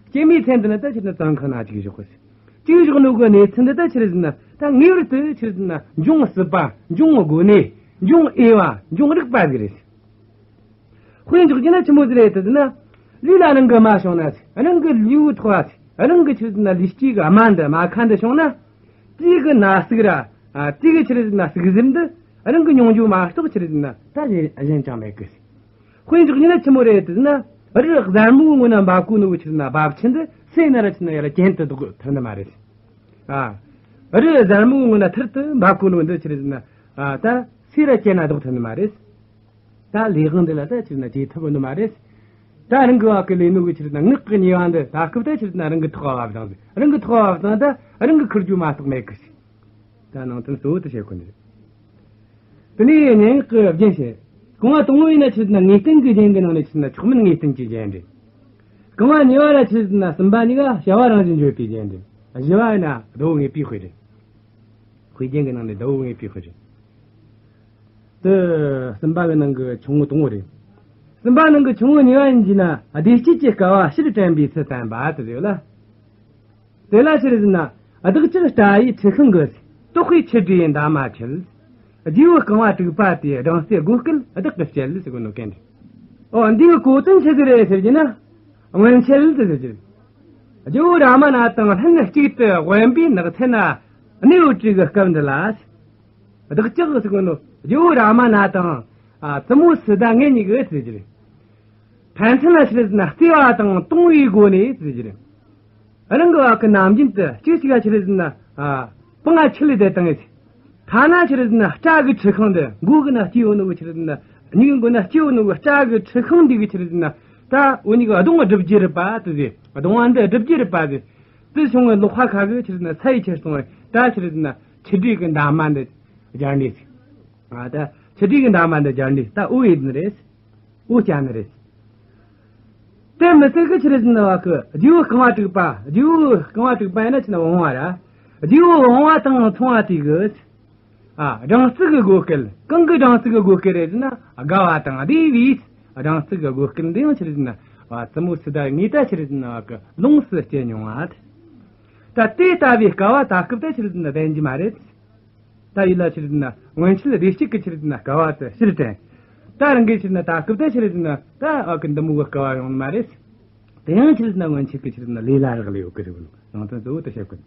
སྐྱེད་མོས་ཚལ་འདི་ན་ད་ཆི་རེད་ཟེར་ན་བཙོན་ཁང་ན་ཅིག་བཞག་གི། ཅིག་བཞག་ནོ་གི་གནས་ཚུལ་འདི་ད་ཆི་རེད་ཟེར་ན་ད་ངེས་པར་དུ་ཆི་རེད་ཟེར་ན་འབྱུང་སྲིད་པ། འབྱུང་དགོས་ནས། འབྱུང་འོས་པ། འབྱུང་རིགས་པ་ཟིག་རེད། དཔེ་འཇོག་རྒྱུ་ན་ཆི་མོ་ཟིག་རེད་ཟེར་ན། ལུས་ལ་རང་གི་རྨ་བྱུང་ན། རང་གི་ལུས་ཐོག་རང་གི་ཆི་རེད་ཟེར་ན་ལུས་སྐྱེས་ཀྱི་རྨ་འདི། རྨ་ཁ་འདི་བྱུང་ན། དེ་གི་ན་ཟུག་ར། དེ་གི་ཆི་རེད་ཟེར་ན་ཟུག་གཟེར་འདི་རང་གི་མྱོང་རྒྱུ་མ་གཏོགས་ཆི་རེད་ཟེར་ན་ད་གཞན་གཞན་ཅང་མེད་གི། དཔེ་འཇོག་རྒྱུ་ན་ཆི་མོ་རེད་ཟེར་ན། རི་གཟར་མོའི་ངོས་ན་འབབ་གོ་ནོ་གི་ཆི་རེད་ཟེར་ན་རྦབ་ཆུ་འདི་སུ་ཡིན་ན་ར་ཆི་རེད་ཟེར་ན་ཡར་གྱེན་དུ་ལྡོག་ཐུབ་ནི་མ་རེད། ཨ། རི་གཟར་མོའི་ངོས་ན་ཐུར་དུ་འབབ་གོ་ནོ་འདི་ཆི་རེད་ཟེར་ན། ཨ། ད་སུས་ར་གྱེན་ན་ལྡོག་ཐུབ་ནི་མ་རེད། ད་ལས་དབང་འདི་ལ་ད་ཆི་རེད་ཟེར་ན་བྱེད་ཐུབ་ནི་མ་རེད། ད་རང་གི་བ་གི་ལས་ནོ་གི་ཆི་རེད་ཟེར་ན་ངག་གི་ཉེས་པ་འདི་ད་སྐབས་ད་ཆི་རེད་ཟེར་ན་རང་གི་ཐོག་བབ་བཏང་ཟིག་རང་གི་ཐོག་བབ་བཏང་ད་རང་གི་འཁུར་རྒྱུ་མ་གཏོགས་མེད་གི། ད་ནང་དོན་གཙོ་བོ་དེ་བཤད་དགོས་ནི་རེད། དེ་ནས་སྙན་ངག་གི་རྒྱན་བཤད། རྐང་བ་དང་པོ་ཡིན་ན་ཆི་རེད་ཟེར་ན་ངེས་བསྟན་གྱི་རྒྱན་གྱི་ནང་ནས་ཆི་རེད་ཟེར་ན་མཆོག་དམན་ངེས་བསྟན་གྱི་རྒྱན་རེད། རྐང་བ་གཉིས་པ་ར་ཆི་རེད་ཟེར་ན་གསུམ་པ་གཉིས་ཀ་བྱ་བ་རང་བཞིན་བརྗོད་པའི་རྒྱན་རེད། བཞི་བ་ཡིན་ན་ཟླ་བོ་དངོས་པོའི་དཔེ་རེད། དཔེ་རྒྱན་གྱི་ནང་ནས་ཟླ་བོ་དངོས་པོའི་དཔེ་རེད། དེ་གསུམ་པ་གི་ནང་གི་ཆུང་ངུ་དང་པོ་རེད། གསུམ་པ་ནང་གི་ཆུང་ངུ་གཉིས་པ་ཡིན་གྱི་ན་བདེ་སྐྱིད་ཀྱི་དཀའ་བ་ཕྱིར་དྲན་པའི་ཚུལ་བསྟན་པ་དེ་རེད་ལ། དེ་ལ་ཆི་རེད་ཟེར་ན། བདག་ཅག་སྐྲ་ཡི་འཁྲི་ཤིང་གི། དོག་པའི་ཆུ་འདྲིས་འདབ་མ་འཁྱིལ། རྗེ་བོ་རྐང་བ་དྲུག་པ་དེ། སྦྲང་རྩིའི་སྒོ་སྐལ་བདག་གིས་བཅད་ཟེར་གོ་ནོ་གན་རེད། ཨོ། འདིའི་གོ་དོན་ཆི་ཟིག་རེད་ཟེར་གྱི་ན། སྔོན་ཆད་དུ་ཟེར་གྱི་རེད། རྗེ་བོ་རཱ་མ་ན་དང་ལྷན་གཅིག་ཏུ་དབེན་པའི་ནགས་ཚལ་ན་གནས་ཡོད་དུས་ཀྱི་སྐབས་འདི་ལ། བདག་ཅག་ཟེར་གོ་ནོ་རྗེ་བོ་རཱ་མ་ན་དང་། ཨ། བཙུན་མོ་སི་ཏཱ་ངེད་གཉིས་ཀྱིས་ཟེར་གྱི་རེད། ཕན་ཚུན་ལ་ཆི་རེད་ཟེར་ན་བརྩེ་བ་དང་གཏོང་བའི་སྒོ་ནས་ཟེར་གྱི་རེད། རང་གི་བ་གི་ནམ་རྒྱུན་དུ་གཅིག་གཅིག་ག་ཆི་རེད་ཟེར་ན། ཨ། སྤང་ང་ཁྲིད་ལས་བསྡད་བཏང་ངེས། ཐ་ན་ཆི་རེད་ཟེར་ན་སྐྲ་གི་འཁྲི་ཤིང་འདི། མགོ་གི་ན་སྐྱེས་ཡོད་ནོ་གི་ཆི་རེད་ཟེར་ན། མིག་གི་མགོ་ན་སྐྱེས་ཡོད་ནོ་གི་སྐྲ་གི་འཁྲི་ཤིང་འདི་གི་ཆི་རེད་ཟེར་ན། ད་འུ་གཉིས་ཀྱི་གདོང་བསྒྲུབ་རྒྱུ་རེད་པ་དེ་ཟེར། གདོང་བ་འདི་བསྒྲུབ་རྒྱུ་རེད་པ་ཟེར། དེ་བྱུང་བའི་ལག་པ་ཁ་གི་ཆི་རེད་ཟེར་ན་ས་ཡི་ཁྱེར་སོང་བས། ད་ཆི་རེད་ཟེར་ན་ཆུ་འདྲིས་ཀྱི་འདབ་མ་འདི་སྦྱར་ནས་ཟེར། ཨ། ད་ཆུ་འདྲིས་ཀྱི་འདབ་མ་འདི་སྦྱར་ནས་ད་འོ་ཡེད་ནི་རེད། འོ་བརྐྱབ་ནི་རེད། དེ་མི་ཚད་གི་ཆི་རེད་ཟེར་ན་བ་གི་རྗེ་བོ་རྐང་བ་དྲུག་པ། རྗེ་བོ་རྐང་བ་དྲུག་པ་ཡིན་ན་ཆི་ན་བུང་བ་ར། རྗེ་བོ་བུང་བ་དང་མཚུངས་པ་དེ་གི། ཨ། སྦྲང་རྩི་གི་སྒོ་སྐལ། གང་གི་སྦྲང་རྩི་གི་སྒོ་སྐལ་རེད་ཟེར་ན། དགའ་བ་དང་བདེ་བའི་སྦྲང་རྩི་གི་སྒོ་སྐལ་འདི་ཡང་ཆི་རེད་ཟེར་ན། བ། བཙུན་མོ་སི་ཏཱ་ངས་ད་ཆི་རེད་ཟེར་ན་བ་གི་ལོངས་སུ་སྤྱད་མྱོང་བ། ད་དེ་ལྟ་བུའི་དཀའ་བ་ད་སྐབས་ད་ཆི་རེད་ཟེར་ན་བསྟན་རྒྱུ་མ་རེད། ད་ཡིད་ལ་ཆི་རེད་ཟེར་ན་སྔོན་ཆད་བདེ་སྐྱིད་ཀྱི་ཆི་རེད་ཟེར་ན་དཀའ་བ་དེ་ཕྱིར་དྲན། ད་རང་གིས་ཆི་རེད་ཟེར་ན་ད་སྐབས་ད་ཆི་རེད་ཟེར་ན་ད་ཨ་གི་འདི་མོ་གི་དཀའ་བ་ཡོང་ནི་མ་རེད། དེ་ཡང་ཆི་རེད་ཟེར་ན་སྔོན་ཆད་ཀྱི་ཆི་རེད་ཟེར་ན་ལས་ལ་རག་ལས་ཡོད་ཀྱི་རེད་བོ། ནང་དོན་གཙོ་བོ་དེ་བཤད་དགོས།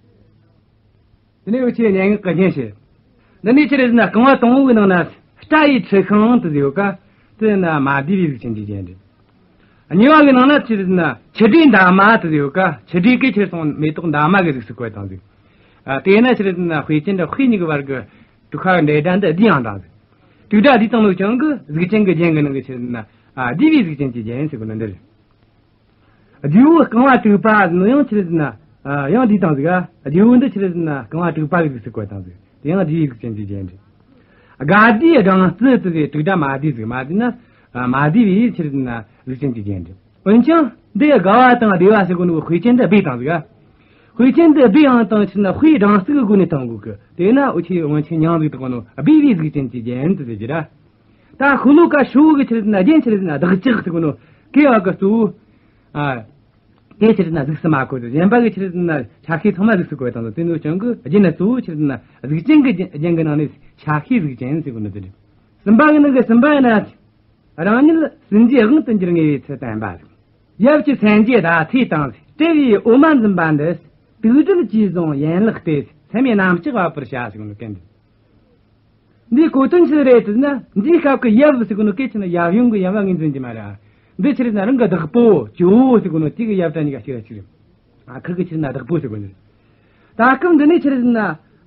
དེ་ནས་འུ་ཆོས་སྙན་ངག་གི་རྒྱན་བཤད། འདི་ནས་ཆི་རེད་ཟེར་ན་རྐང་བ་དང་པོ་གི་ནང་ན་སྐྲ་ཡི་འཁྲི་ཤིང་དེ་ཟེར་ཡོད་ཀ། དེ་ན་མ་བསྡུས་པའི་གཟུགས་ཅན་གྱི་རྒྱན་རེད། གཉིས་པ་གི་ནང་ན་ཆི་རེད་ཟེར་ན་ཆུ་འདྲིས་འདབ་མ་དེ་ཟེར་ཡོད་ཀ། ཆུ་འདྲིས་ཀྱི་ཁྱེར་སོང་མེ་ཏོག་འདབ་མ་གི་གཟུགས་སུ་བཀོད་བཏང་ཟིག་ཨ། དེས་ན་ཆི་རེད་ཟེར་ན་དཔེ་ཅན་དང་དཔེ་གཉིས་ཀྱི་བར་གྱི་དྲུག་པ་འབྲེལ་སྒྲ་འདི་བསྡུས་ཡང་བཏང་ཟིག་དྲུག་སྒྲ་བསྡུས་བཏང་ནོ་ཀྱང་གི་གཟུགས་ཅན་གྱི་རྒྱན་གྱི་ནང་གི་ཆི་རེད་ཟེར་ན། ཨ། བསྡུས་པའི་གཟུགས་ཅན་གྱི་རྒྱན་ཟེར་གོ་ནི་འདི་རེད། རྗེ་བོ་རྐང་བ་དྲུག་པ་ནི་ཡང་ཆི་རེད་ཟེར་ན། ཨ། ཡང་བསྡུས་བཏང་ཟིག་ཨ། རྗེ་བོ་འདི་ཆི་རེད་ཟེར་ན་རྐང་བ་དྲུག་པ་གི་གཟུགས་སུ་བཀོད་བཏང་ཟིག་དེ་ཡང་བསྡུས་པའི་གཟུགས་ཅན་གྱི་རྒྱན་རེད། དགའ་བདེའི་སྦྲང་རྩི་དེ་ཟེར་དྲུག་སྒྲ་མ་བསྡུས་ཟིག་མ་བསྡུས་ན། ཨ། མ་བསྡུས་པའི་ཆི་རེད་ཟེར་ན་གཟུགས་ཅན་གྱི་རྒྱན་རེད། འོན་ཀྱང་འདི་དགའ་བ་དང་བདེ་བ་ཟེར་གོ་ནོ་དཔེ་ཅན་འདི་སྦས་བཏང་ཟིག་ཨ། དཔེ་ཅན་དེ་སྦས་ཡང་དང་ཕྱིར་ན་དཔེའི་སྦྲང་ཚིག་གི་སྒོ་ནས་བཏང་དགོས་གི། དེས་ན་འུ་ཆོས་སྔོན་ཆད་མྱིང་ཟིག་བཏགས་ནོ་སྦས་པའི་གཟུགས་ཅན་གྱི་རྒྱན་དུ་ཟེར་གྱི་ར། ད་ཤོ་ལོ་ཀ་ཤོ་བོ་གི་ཆི་རེད་ཟེར་ན་རྒྱན་ཆི་རེད་ཟེར་ན་བདག་ཅག་ཟེར་གོ་ནོ་གི་བ་གི་གཙོ་བོ། ཨ། དེ་ཆི་རེད་ཟེར་ན་གཟུགས་སུ་མ་བཀོད་དོ། གཞན་པ་གི་ཆི་རེད་ཟེར་ན་ཆ་ཤས་ཚང་མ་གཟུགས་སུ་བཀོད་བཏང་དོ། དེ་ནོ་ཅང་གི་རྒྱན་ནི་གཙོ་བོ་ཆི་རེད་ཟེར་ན་གཟུགས་ཅན་གི་རྒྱན་གི་ནང་ནས་ཆ་ཤས་གཟུགས་ཅན་ཟེར་གོ་ནོ་དེ་རེད། གསུམ་པ་གི་ནང་གི་གསུམ་པ་ཡིན་ན། རང་ཉིད་སྲིན་རྗེའི་དབང་དུ་འགྱུར་ངེས་པའི་ཚུལ་བསྟན་པ། ཡབ་ཀྱི་སེན་རྗེས་ཟླ་ཚེས་དང་། བྲལ་བའི་འོ་མ་འཛིན་པ་འདི། དུག་སྦྲུལ་གྱིས་བཟུང་ཡན་ལག་སྟེ། མཚན་མའི་གནམ་ལྕགས་འབབ་པར་བྱ་ཟེར་གོ་ནོ་གན་འདི། འདིའི་གོ་དོན་ཆི་རེད་ཟེར་ན་འདིའི་སྐབས་ཀྱི་ཡབ་ཟེར་གོ་ནོ་སྐད་ཆ་ནི་ཡབ་ཡུམ་གི་ཡབ་ལ་ངོས་འཛིན་གྱི་མ་རེད། འདི་ཆི་རེད་ཟེར་ན་རང་གི་བདག་པོ་ཇོ་བོ་ཟེར་གོ་ནོ་དེ་གི་ཡབ་དང་གཉིས་ཀ་གཅིག་ར་གཅིག་རེད། ཨ། ཁུ་གི་ཆི་རེད་ཟེར་ན་བདག་པོ་ཟེར་གོ་ནི། ད་སྐབས་འདི་ནས་ཆི་རེད་ཟེར་ན་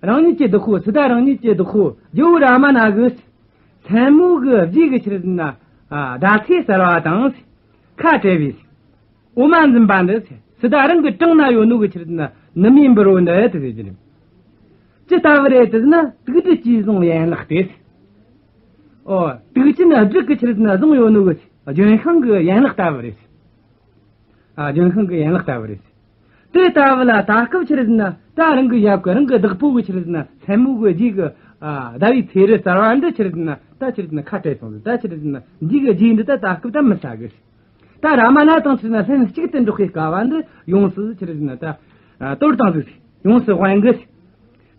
རང་ཉིད་ཀྱི་བདག་པོ་སི་ཏཱ་རང་ཉིད་ཀྱི་བདག་པོ་ཇོ་བོ་རཱ་མ་ན་གི་མཚན་མོ་གི་རྗེས་ཀྱི་ཆི་རེད་ཟེར་ན། ཨ། ཟླ་ཚེས་གསར་བ་དང་ཁ་བྲལ་བའི་འོ་མ་འཛིན་པ་འདི་སི་ཏཱ་རང་གི་བྲང་ན་ཡོད་ནོ་གི་ཆི་རེད་ཟེར་ན་ནུ་མའི་འབུར་བོ་འདི་དེ་ཟེར་གྱི་རེད། ཅི་ལྟ་བུ་རེད་ཟེར་ན་དུག་སྦྲུལ་གྱིས་བཟུང་ཡན་ལག་སྟེ། ཨོ། དུག་ཅན་སྦྲུལ་གྱིས་ཆི་རེད་ཟེར་ན་བཟུང་ཡོད་ནོ་གི་ལྗོན་ཤིང་གི་ཡན་ལག་ལྟ་བུ་རེད། ཨ། ལྗོན་ཤིང་གི་ཡན་ལག་ལྟ་བུ་རེད། དེ་ལྟ་བུ་ལ་ད་སྐབས་ཆི་རེད་ཟེར་ན་ད་རང་གི་ཡབ་གི་རང་གི་བདག་པོ་གི་ཆི་རེད་ཟེར་ན་མཚན་མོ་གི་རྗེས་གི། ཨ། ཟླ་བའི་ཚེས་རིས་གསར་བ་འདི་ཆི་རེད་ཟེར་ན་ད་ཆི་རེད་ཟེར་ན་ཁ་བྲལ་སོང་ཟིག་ད་ཆི་རེད་ཟེར་ན་འདི་གི་རྗེས་འདི་ད་ད་སྐབས་ད་མི་ཟ་གི། ད་རཱ་མ་ན་དང་ཆི་རེད་ཟེར་ན་ལྷན་ཅིག་ཏུ་འགྲོགས་པའི་སྐལ་བ་འདི་ཡོངས་སུ་ཆི་རེད་ཟེར་ན་ད། ཨ། དོར་བཏང་ཟིག་ཡོངས་སུ་དབེན་གི།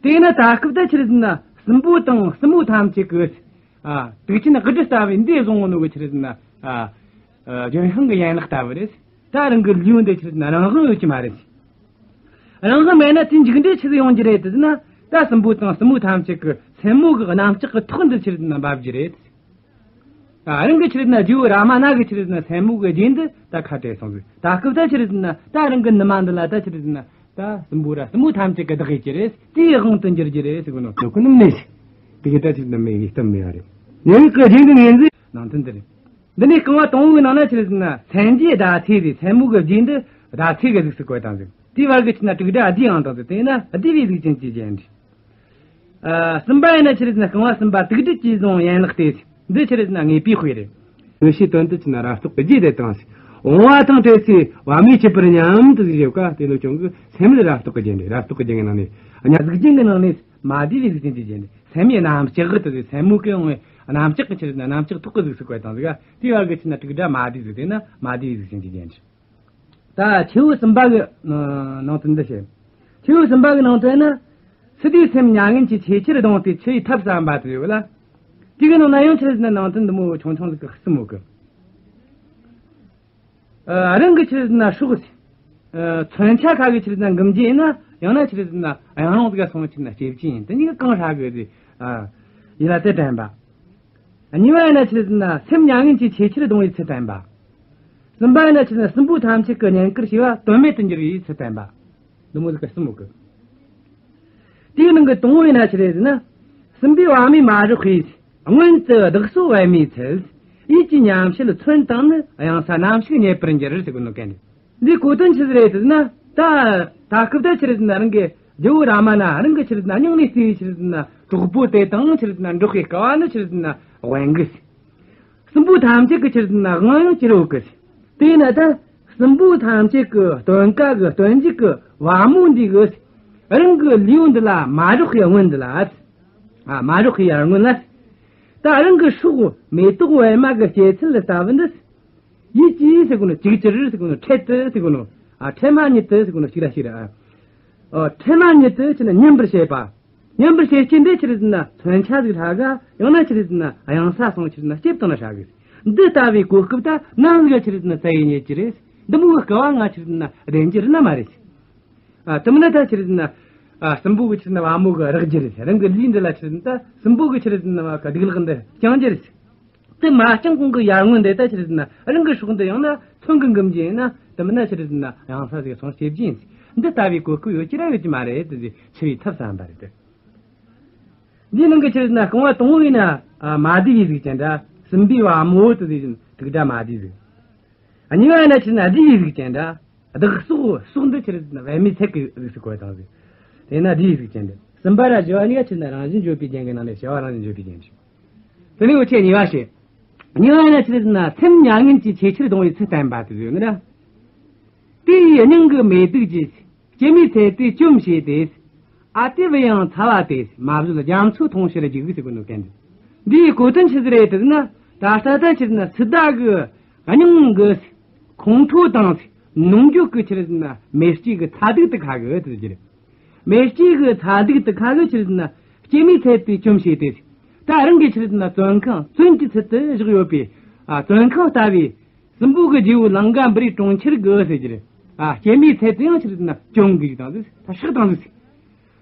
དེས་ན་ད་སྐབས་ད་ཆི་རེད་ཟེར་ན་སྲིན་པོ་དང་སྲིན་མོ་ཐམས་ཅད་ཀྱི། ཨ། དུག་ཅན་གི་སྦྲུལ་ལྟ་བུའི་འདི་བཟུང་ནོ་གི་ཆི་རེད་ཟེར་ན། ཨ། ཨ། ལྗོན་ཤིང་གི་ཡན་ལག་ལྟ་བུ་རེད། ད་རང་གི་ལུས་འདི་ཆི་རེད་ཟེར་ན་རང་དབང་ཡོད་ཀྱི་མ་རེད། རང་དབང་མེད་ན་དེ་མཇུག་འབྲས་ཆི་ཟིག་ཡོང་རྒྱུ་རེད་ཟེར་ན། ད་སྲིན་པོ་དང་སྲིན་མོ་ཐམས་ཅད་ཀྱི་མཚན་མོ་གི་གནམ་ལྕགས་ཀྱི་ཐོག་འདི་ཆི་རེད་ཟེར་ན་འབབ་རྒྱུ་རེད། ཨ། རང་གི་ཆི་རེད་ཟེར་ན་ཇོ་བོ་རཱ་མ་ན་གི་ཆི་རེད་ཟེར་ན་མཚན་མོ་གི་རྗེས་འདི་ད་ཁ་བྲལ་སོང་ཟིག་ད་སྐབས་ད་ཆི་རེད་ཟེར་ན་ད་རང་གི་ནུ་མ་འདི་ལ་ད་ཆི་རེད་ཟེར་ན་ད་སྲིན་པོ་ར་སྲིན་མོ་ཐམས་ཅད་ཀྱི་བདག་ཡིན་གྱི་རེད། དེའི་དབང་དུ་འགྱུར་གྱི་རེད་ཟེར་གོ་ནོ་ནོ་གོ་ནམ་ནས་ཤིག་དེ་གི་ད་ཆི་རེད་ཟེར་ན་མེ་གི་གཏམ་མེ་བ་རེད། ཡང་གི་རྗེས་འདི་ངེས་འཛིན་ནང་དོན་འདི་རེད། འདི་ནས་རྐང་བ་དང་པོ་གི་ནང་ན་ཆི་རེད་ཟེར་ན་སེན་རྗེས་ཟླ་ཚེས་ཟེར། མཚན་མོ་གི་རྗེས་འདི་ཟླ་ཚེས་གི་གཟུགས་སུ་བཀོད་བཏང་ཟིག་དེའི་བར་གི་ཆི་རེད་ཟེར་ན་དྲུག་སྒྲ་བསྡུས་ཡང་བཏང་ཟིག་དེས་ན་བསྡུས་པའི་གཟུགས་ཅན་གྱི་རྒྱན་རེད། ཨ། གསུམ་པ་ཡིན་ན་ཆི་རེད་ཟེར་ན་རྐང་བ་གསུམ་པ་དུག་སྦྲུལ་གྱིས་བཟུང་ཡན་ལག་སྟེ། འདི་ཆི་རེད་ཟེར་ན་ངེས་པའི་དཔེ་རེད། དངོས་བཤད་དོན་དུ་ཆི་རེད་ཟེར་ན་རབ་རྟོག་གི་རྗེས་དེ་དང་། འོང་བ་དང་བྲལ་ཚེ་བ་མོས་འཆི་བར་སྙམ་དུ་ཟེར་བ་དེ་ལོ་ཅུང་གི་སེམས་ལ་རབ་རྟོག་གི་རྒྱན་རེད། རབ་རྟོག་གི་རྒྱན་གྱི་ནང་ནས་གཉའ་གཟུགས་ཅན་གྱི་ནང་ནས་མ་བསྡུས་པའི་གཟུགས་ཅན་གྱི་རྒྱན་རེད། མཚན་མའི་གནམ་ལྕགས་དེ་ཟེར། མཚན་མོ་གི་འོང་བའི་གནམ་ལྕགས་ཀྱི་ཆི་རེད་ཟེར་ན་གནམ་ལྕགས་ཐོག་གི་གཟུགས་སུ་བཀོད་བཏང་ཟིག་དེའི་བར་གི་ཆི་རེད་ཟེར་ན་དྲུག་སྒྲ་མ་བསྡུས་ཟིག་དེས་ན་མ་བསྡུས་པའི་གཟུགས་ཅན་གྱི་རྒྱན་རེད། ད་ཆེ་བོ་གསུམ་པ་གི་ནང་དོན་འདི་བཤད། ཆེ་བོ་གསུམ་པ་གི་ནང་དོན་ནི། སི་ཏཱའི་སེམས་མྱ་ངན་གྱིས་ཆེས་ཆེར་གདུངས་ཏེ་འཆི་བའི་ཐབས་བསམ་པ་དེ་ཡོད་ལ། དེ་གི་ནང་ན་ཡང་ཆི་རེད་ཟེར་ན་ནང་དོན་འདི་མོ་ཆུང་ཆུང་ཟིག་གི་གསུམ་ཡོད་གི། ཨ། རང་གི་ཆི་རེད་ཟེར་ན་སྲོག་ཨ། མཚོན་ཆ་ཁ་གི་ཆི་རེད་ཟེར་ན་འགུམ་རྒྱུ་ཡིན་ན། ཡང་ན་ཆི་རེད་ཟེར་ན་གཡང་རོང་ཟིག་ག་སོང་ཆི་རེད་ཟེར་ན་སྐྱེ་རྒྱུ་ཡིན། དེ་གཉིས་ཀ་གང་ཧྲ་གི་རེད། ཨ། ཡིད་ལ་དེ་དྲན་པ། གཉིས་པ་ཡིན་ན་ཆི་རེད་ཟེར་ན་སེམས་མྱ་ངན་གྱིས་ཆེས་ཆེར་གདུང་བའི་ཚུལ་བསྟན་པ། གསུམ་པ་ཡིན་ན་ཆི་རེད་ཟེར་ན་སྲིན་པོ་ཐམས་ཅད་ཀྱི་བསྙེན་བཀུར་བྱས་པ་དོན་མེད་དུ་འགྱུར་བའི་ཚུལ་བསྟན་པ། འདི་མོ་ཟིག་གི་གསུམ་ཡོད་གི། དེའི་ནང་གི་དང་པོ་ཡིན་ན་ཆི་རེད་ཟེར་ན། སྲིན་པོའི་བ་མོས་མ་རེག་པའི། སྔོན་དུ་བདག་སོགས་པད་མའི་ཚལ། ཡིད་ཀྱི་ཉམས་བྱེད་མཚོན་དང་ནི། གཡང་ས་ནམ་ཞིག་རྙེད་པར་འགྱུར་ཟེར་གོ་ནོ་གན་རེད། འདིའི་གོ་དོན་ཆི་ཟིག་རེད་ཟེར་ན། ད་ད་སྐབས་ད་ཆི་རེད་ཟེར་ན་རང་གི་ཇོ་བོ་རཱ་མ་ན་རང་གི་ཆི་རེད་ཟེར་ན་སྙིང་ནས་བརྩེ་བའི་ཆི་རེད་ཟེར་ན་གྲོགས་པོ་དེ་དང་ཆི་རེད་ཟེར་ན་འགྲོགས་པའི་སྐལ་བ་ནི་ཆི་རེད་ཟེར་ན་དབེན་གི། སྲིན་པོ་ཐམས་ཅད་ཀྱི་ཆི་རེད་ཟེར་ན་དབང་ཡང་ཅི་རུང་གི། དེས་ན་ད་སྲིན་པོ་ཐམས་ཅད་ཀྱི་སྟོན་ཀ་གི་སྟོན་མཇུག་གི་བ་མོ་འདི་གི་རང་གི་ལུས་འདི་ལ་མ་རེག་པའི་སྔོན་འདི་ལ། ཨ། མ་རེག་པའི་སྔོན་ལ། ད་རང་གི་སྲོག་མེ་ཏོག་པད་མ་གི་སྐྱེད་ཚལ་ལ་ལྟ་བུ་འདི། ཡིད་ཀྱིས་ཟེར་གོ་ནོ་ཅིག་ཅར་ཟེར་གོ་ནོ་འཕྲལ་དུ་ཟེར་གོ་ནོ། ཨ། འཕྲལ་མ་ཉིད་དུ་ཟེར་གོ་ནོ་གཅིག་ར་གཅིག་ར། ཨ། འཕྲལ་མ་ཉིད་དུ་ཆི་རེད་ཟེར་ན་ཉམས་པར་བྱེད་པ། ཉམས་པར་བྱེད་རྐྱེན་འདི་ཆི་རེད་ཟེར་ན་མཚོན་ཆ་ཟིག་ཧྲ་ག། ཡང་ན་ཆི་རེད་ཟེར་ན་གཡང་ས་སོང་ཆི་རེད་ཟེར་ན་སྐྱེས་བཏང་ན་ཧྲ་གི། འདི་ལྟ་བུའི་གོ་སྐབས་ད་ནམ་ཟིག་ཆི་རེད་ཟེར་ན་བཙལ་ཡེ་རྙེད་ཀྱི་རེད། འདི་མོ་གི་སྐལ་བ་ང་ཆི་རེད་ཟེར་ན་ལྡན་རྒྱུ་རེད་ན་མ་རེད། ཨ། དེ་མིན་ན་ད་ཆི་རེད་ཟེར་ན། ཨ། སྲིན་པོ་གི་ཆི་རེད་ཟེར་ན་བ་མོ་གི་རེག་རྒྱུ་རེད། རང་གི་ལུས་འདི་ལ་ཆི་རེད་ཟེར་ན་ད་སྲིན་པོ་གི་ཆི་རེད་ཟེར་ན་བ་ག་སྡིག་ལག་འདི་བརྐྱང་རྒྱུ་རེད། དེ་མ་བརྐྱང་གོང་གི་ཡར་སྔོན་འདི་ད་ཆི་རེད་ཟེར་ན་རང་གི་སྲོག་འདི་ཡང་ན་མཚོན་གི་འགུམ་རྒྱུ་ཡིན་ན། དེ་མིན་ན་ཆི་རེད་ཟེར་ན་གཡང་ས་ཟིག་སོང་སྐྱེ་རྒྱུ་ཡིན། འདི་ལྟ་བུའི་གོ་སྐབས་ཡོད་ཀྱི་ར་ཡོད་ཀྱི་མ་རེད་དེ་ཟེར་འཆི་བའི་ཐབས་བསམ་པ་རེད་དེ། འདིའི་ནང་གི་ཆི་རེད་ཟེར་ན་རྐང་བ་དང་པོ་ཡིན་ན། ཨ། མ་བསྡུས་པའི་གཟུགས་ཅན་འདྲ། སྲིན་པོའི་བ་མོ་དེ་ཟེར་བཞིན་དྲུག་སྒྲ་མ་བསྡུས་གཟུགས། གཉིས་པ་ཡིན་ན་ཆི་རེད་ཟེར་ན་བསྡུས་པའི་གཟུགས་ཅན་འདྲ། བདག་སོགས་སོགས་འདི་ཆི་རེད་ཟེར་ན་པད་མའི་ཚལ་གྱི་གཟུགས་སུ་བཀོད་བཏང་ཟིག་དེས་ན་བསྡུས་པའི་གཟུགས་ཅན་འདྲ། གསུམ་པ་ར་བཞི་བ་གཉིས་ཀ་ཆི་རེད་ཟེར་ན་རང་བཞིན་བརྗོད་པའི་རྒྱན་གྱི་ནང་ནས་བྱ་བ་རང་བཞིན་བརྗོད་པའི་རྒྱན་རེད། དེ་ནས་འུ་ཆོས་གཉིས་པ་བཤད། གཉིས་པ་ཡིན་ན་ཆི་རེད་ཟེར་ན་སེམས་མྱ་ངན་གྱིས་ཆེས་ཆེར་གདུང་བའི་ཚུལ་བསྟན་པ་དེ་ཡོད་ནི་ར། དེ་ཡི་སྙིང་གི་མེ་དུག་གིས། སྐྱེད་མོས་ཚལ་དེ་བཅོམ་བྱས་ཏེ། ཨ་ཏི་བུ་ཡང་ཚ་བ་དེ་མ་བཟོད་རྒྱ་མཚོ་འཐུང་ཕྱིར་རྒྱུག་ཟེར་གོ་ནོ་གན་འདི། འདིའི་གོ་དོན་ཆི་ཟིག་རེད་ཟེར་ན། ད་ལྟ་ད་ཆི་ཟེར་ན་སི་ཏཱ་གི་སྙིང་གི་ཁོང་ཁྲོ་དང་ནོངས་འགྱོད་ཀྱི་ཆི་ཟེར་ན་མེ་ལྕེ་གི་ཚ་སྡུག་དེ་ཁ་གི་དེ་ཟེར། མེ་ལྕེ་གི་ཚ་སྡུག་དེ་ཁ་གི་ཆི་ཟེར་ན་སྐྱེད་མོས་ཚལ་དེ་བཅོམ་བྱས་ཏེ། ད་རང་གི་ཆི་ཟེར་ན་བཙོན་ཁང་བཙོན་གྱི་ཚུལ་དུ་བཞག་ཡོད་པའི་ཨ་བཙོན་ཁང་ལྟ་བུའི། སྲིན་པོ་གི་རྗེ་བོ་ལང་ཀ་པུ་རིའི་གྲོང་ཁྱེར་གི་ཟེར་གྱི་རེད། ཨ་སྐྱེད་མོས་ཚལ་དེ་ཡང་ཆི་ཟེར་ན་བཅོམ་གི་ཡིག་དང་ཟེར། ད་སྲེག་དང་ཟེར།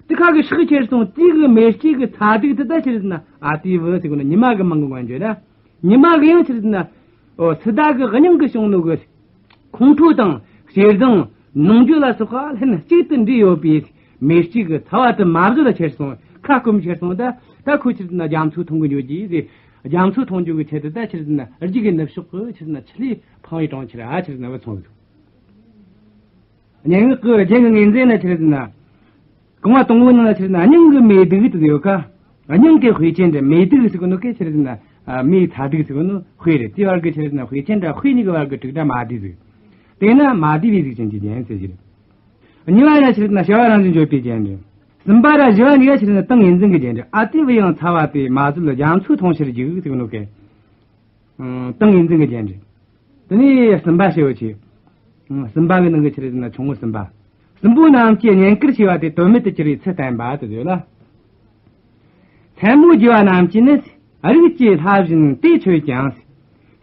དེ་ཁ་གི་སྲེག་ཁྱེར་སོང་། དེ་གི་མེ་ལྕེ་གི་ཚ་སྡུག་དེ་ད་ཆི་ཟེར་ན་ཨ་ཏི་བུ་ཟེར་གོ་ན་ཉི་མ་གི་མིང་གི་མངོན་བརྗོད་ན། ཉི་མ་གི་ཡང་ཆི་ཟེར་ན། ཨོ་སི་ཏཱ་གི་སྙིང་གི་བྱུང་ནོ་གི་ཁོང་ཁྲོ་དང་ཞེ་སྡང་ནོངས་འགྱོད་ལ་སོགས་པ་ལྷན་གཅིག་ཏུ་འདྲེས་ཡོད་པའི་མེ་ལྕེ་གི་ཚ་བ་དེ་མ་བཟོད་ལ་ཁྱེར་སོང་། ཁ་སྐོམ་ཁྱེར་སོང་། ད་ད་ཁོ་ཆི་ཟེར་ན་རྒྱ་མཚོ་འཐུང་གི་འགྱོ་རྒྱུ་ཟེར། རྒྱ་མཚོ་འཐུང་རྒྱུ་གི་ཆེད་དུ་ད་ཆི་ཟེར་ན་རྒྱུག་གི་ནུབ་ཕྱོགས་གི་ཆི་ཟེར་ན་ཆུ་ལྷའི་ཕང་བའི་གྲོང་ཁྱེར་ཨ་ཆི་ཟེར་ན་བུད་སོང་ཟིག་སྙན་ངག་གི་རྒྱན་གྱི་ངོས་འཛིན་ན་ཆི་ཟེར་ན། རྐང་བ་དང་པོའི་ནང་ལ་ཆི་ཟེར་ན་སྙིང་གི་མེ་སྡུག་དེ་ཡོད་ཀ། སྙིང་གི་དཔེ་ཅན་འདྲ་མེ་སྡུག་ཟེར་གོ་ནོ་གན་ཆི་ཟེར་ན། མེའི་ཚ་སྡུག་ཟེར་གོ་ནོ་དཔེ་རེད། དེའི་བར་གི་ཆི་ཟེར་ན་དཔེ་ཅན་འདྲ་དཔེ་གཉིས་ཀྱི་བར་གི་དྲུག་སྒྲ་མ་བསྡུས་ཟིག་དེས་ན་མ་བསྡུས་པའི་གཟུགས་ཅན་གྱི་རྒྱན་ཟེར་གྱི་རེད། གཉིས་པ་ཡིན་ན་ཆི་ཟེར་ན་བྱ་བ་རང་བཞིན་བརྗོད་པའི་རྒྱན་རེད། གསུམ་པ་ར་བཞི་བ་གཉིས་ཀ་ཆི་ཟེར་ན་ཏིང་ངེ་འཛིན་གྱི་རྒྱན་རེད། ཨ་ཏི་བུ་ཡང་ཚ་བ་དེ་མ་བཟོད་རྒྱ་མཚོ་འཐུང་ཕྱིར་རྒྱུག་ཟེར་གོ་ནོ་གན། ཏིང་ངེ་འཛིན་གྱི་རྒྱན་རེད། དེ་ནས་གསུམ་པ་ཞེས་པ་ཆེ། གསུམ་པ་གི་ནང་གི་ཆི་ཟེར་ན་ཆུང་ངུ་གསུམ་པ། སྲིན་པོ་རྣམས་ཀྱིས་བསྙེན་བཀུར་བྱས་པ་དེ་དོན་མེད་དུ་གྱུར་པའི་ཚུལ་བསྟན་པ་དེ་ཡོད་ལ། མཚན་མོ་རྒྱུ་བ་རྣམས་ཀྱིས་ནི། རིགས་ཀྱི་ལྷ་བཞིན་དེ་མཆོད་ཀྱང་།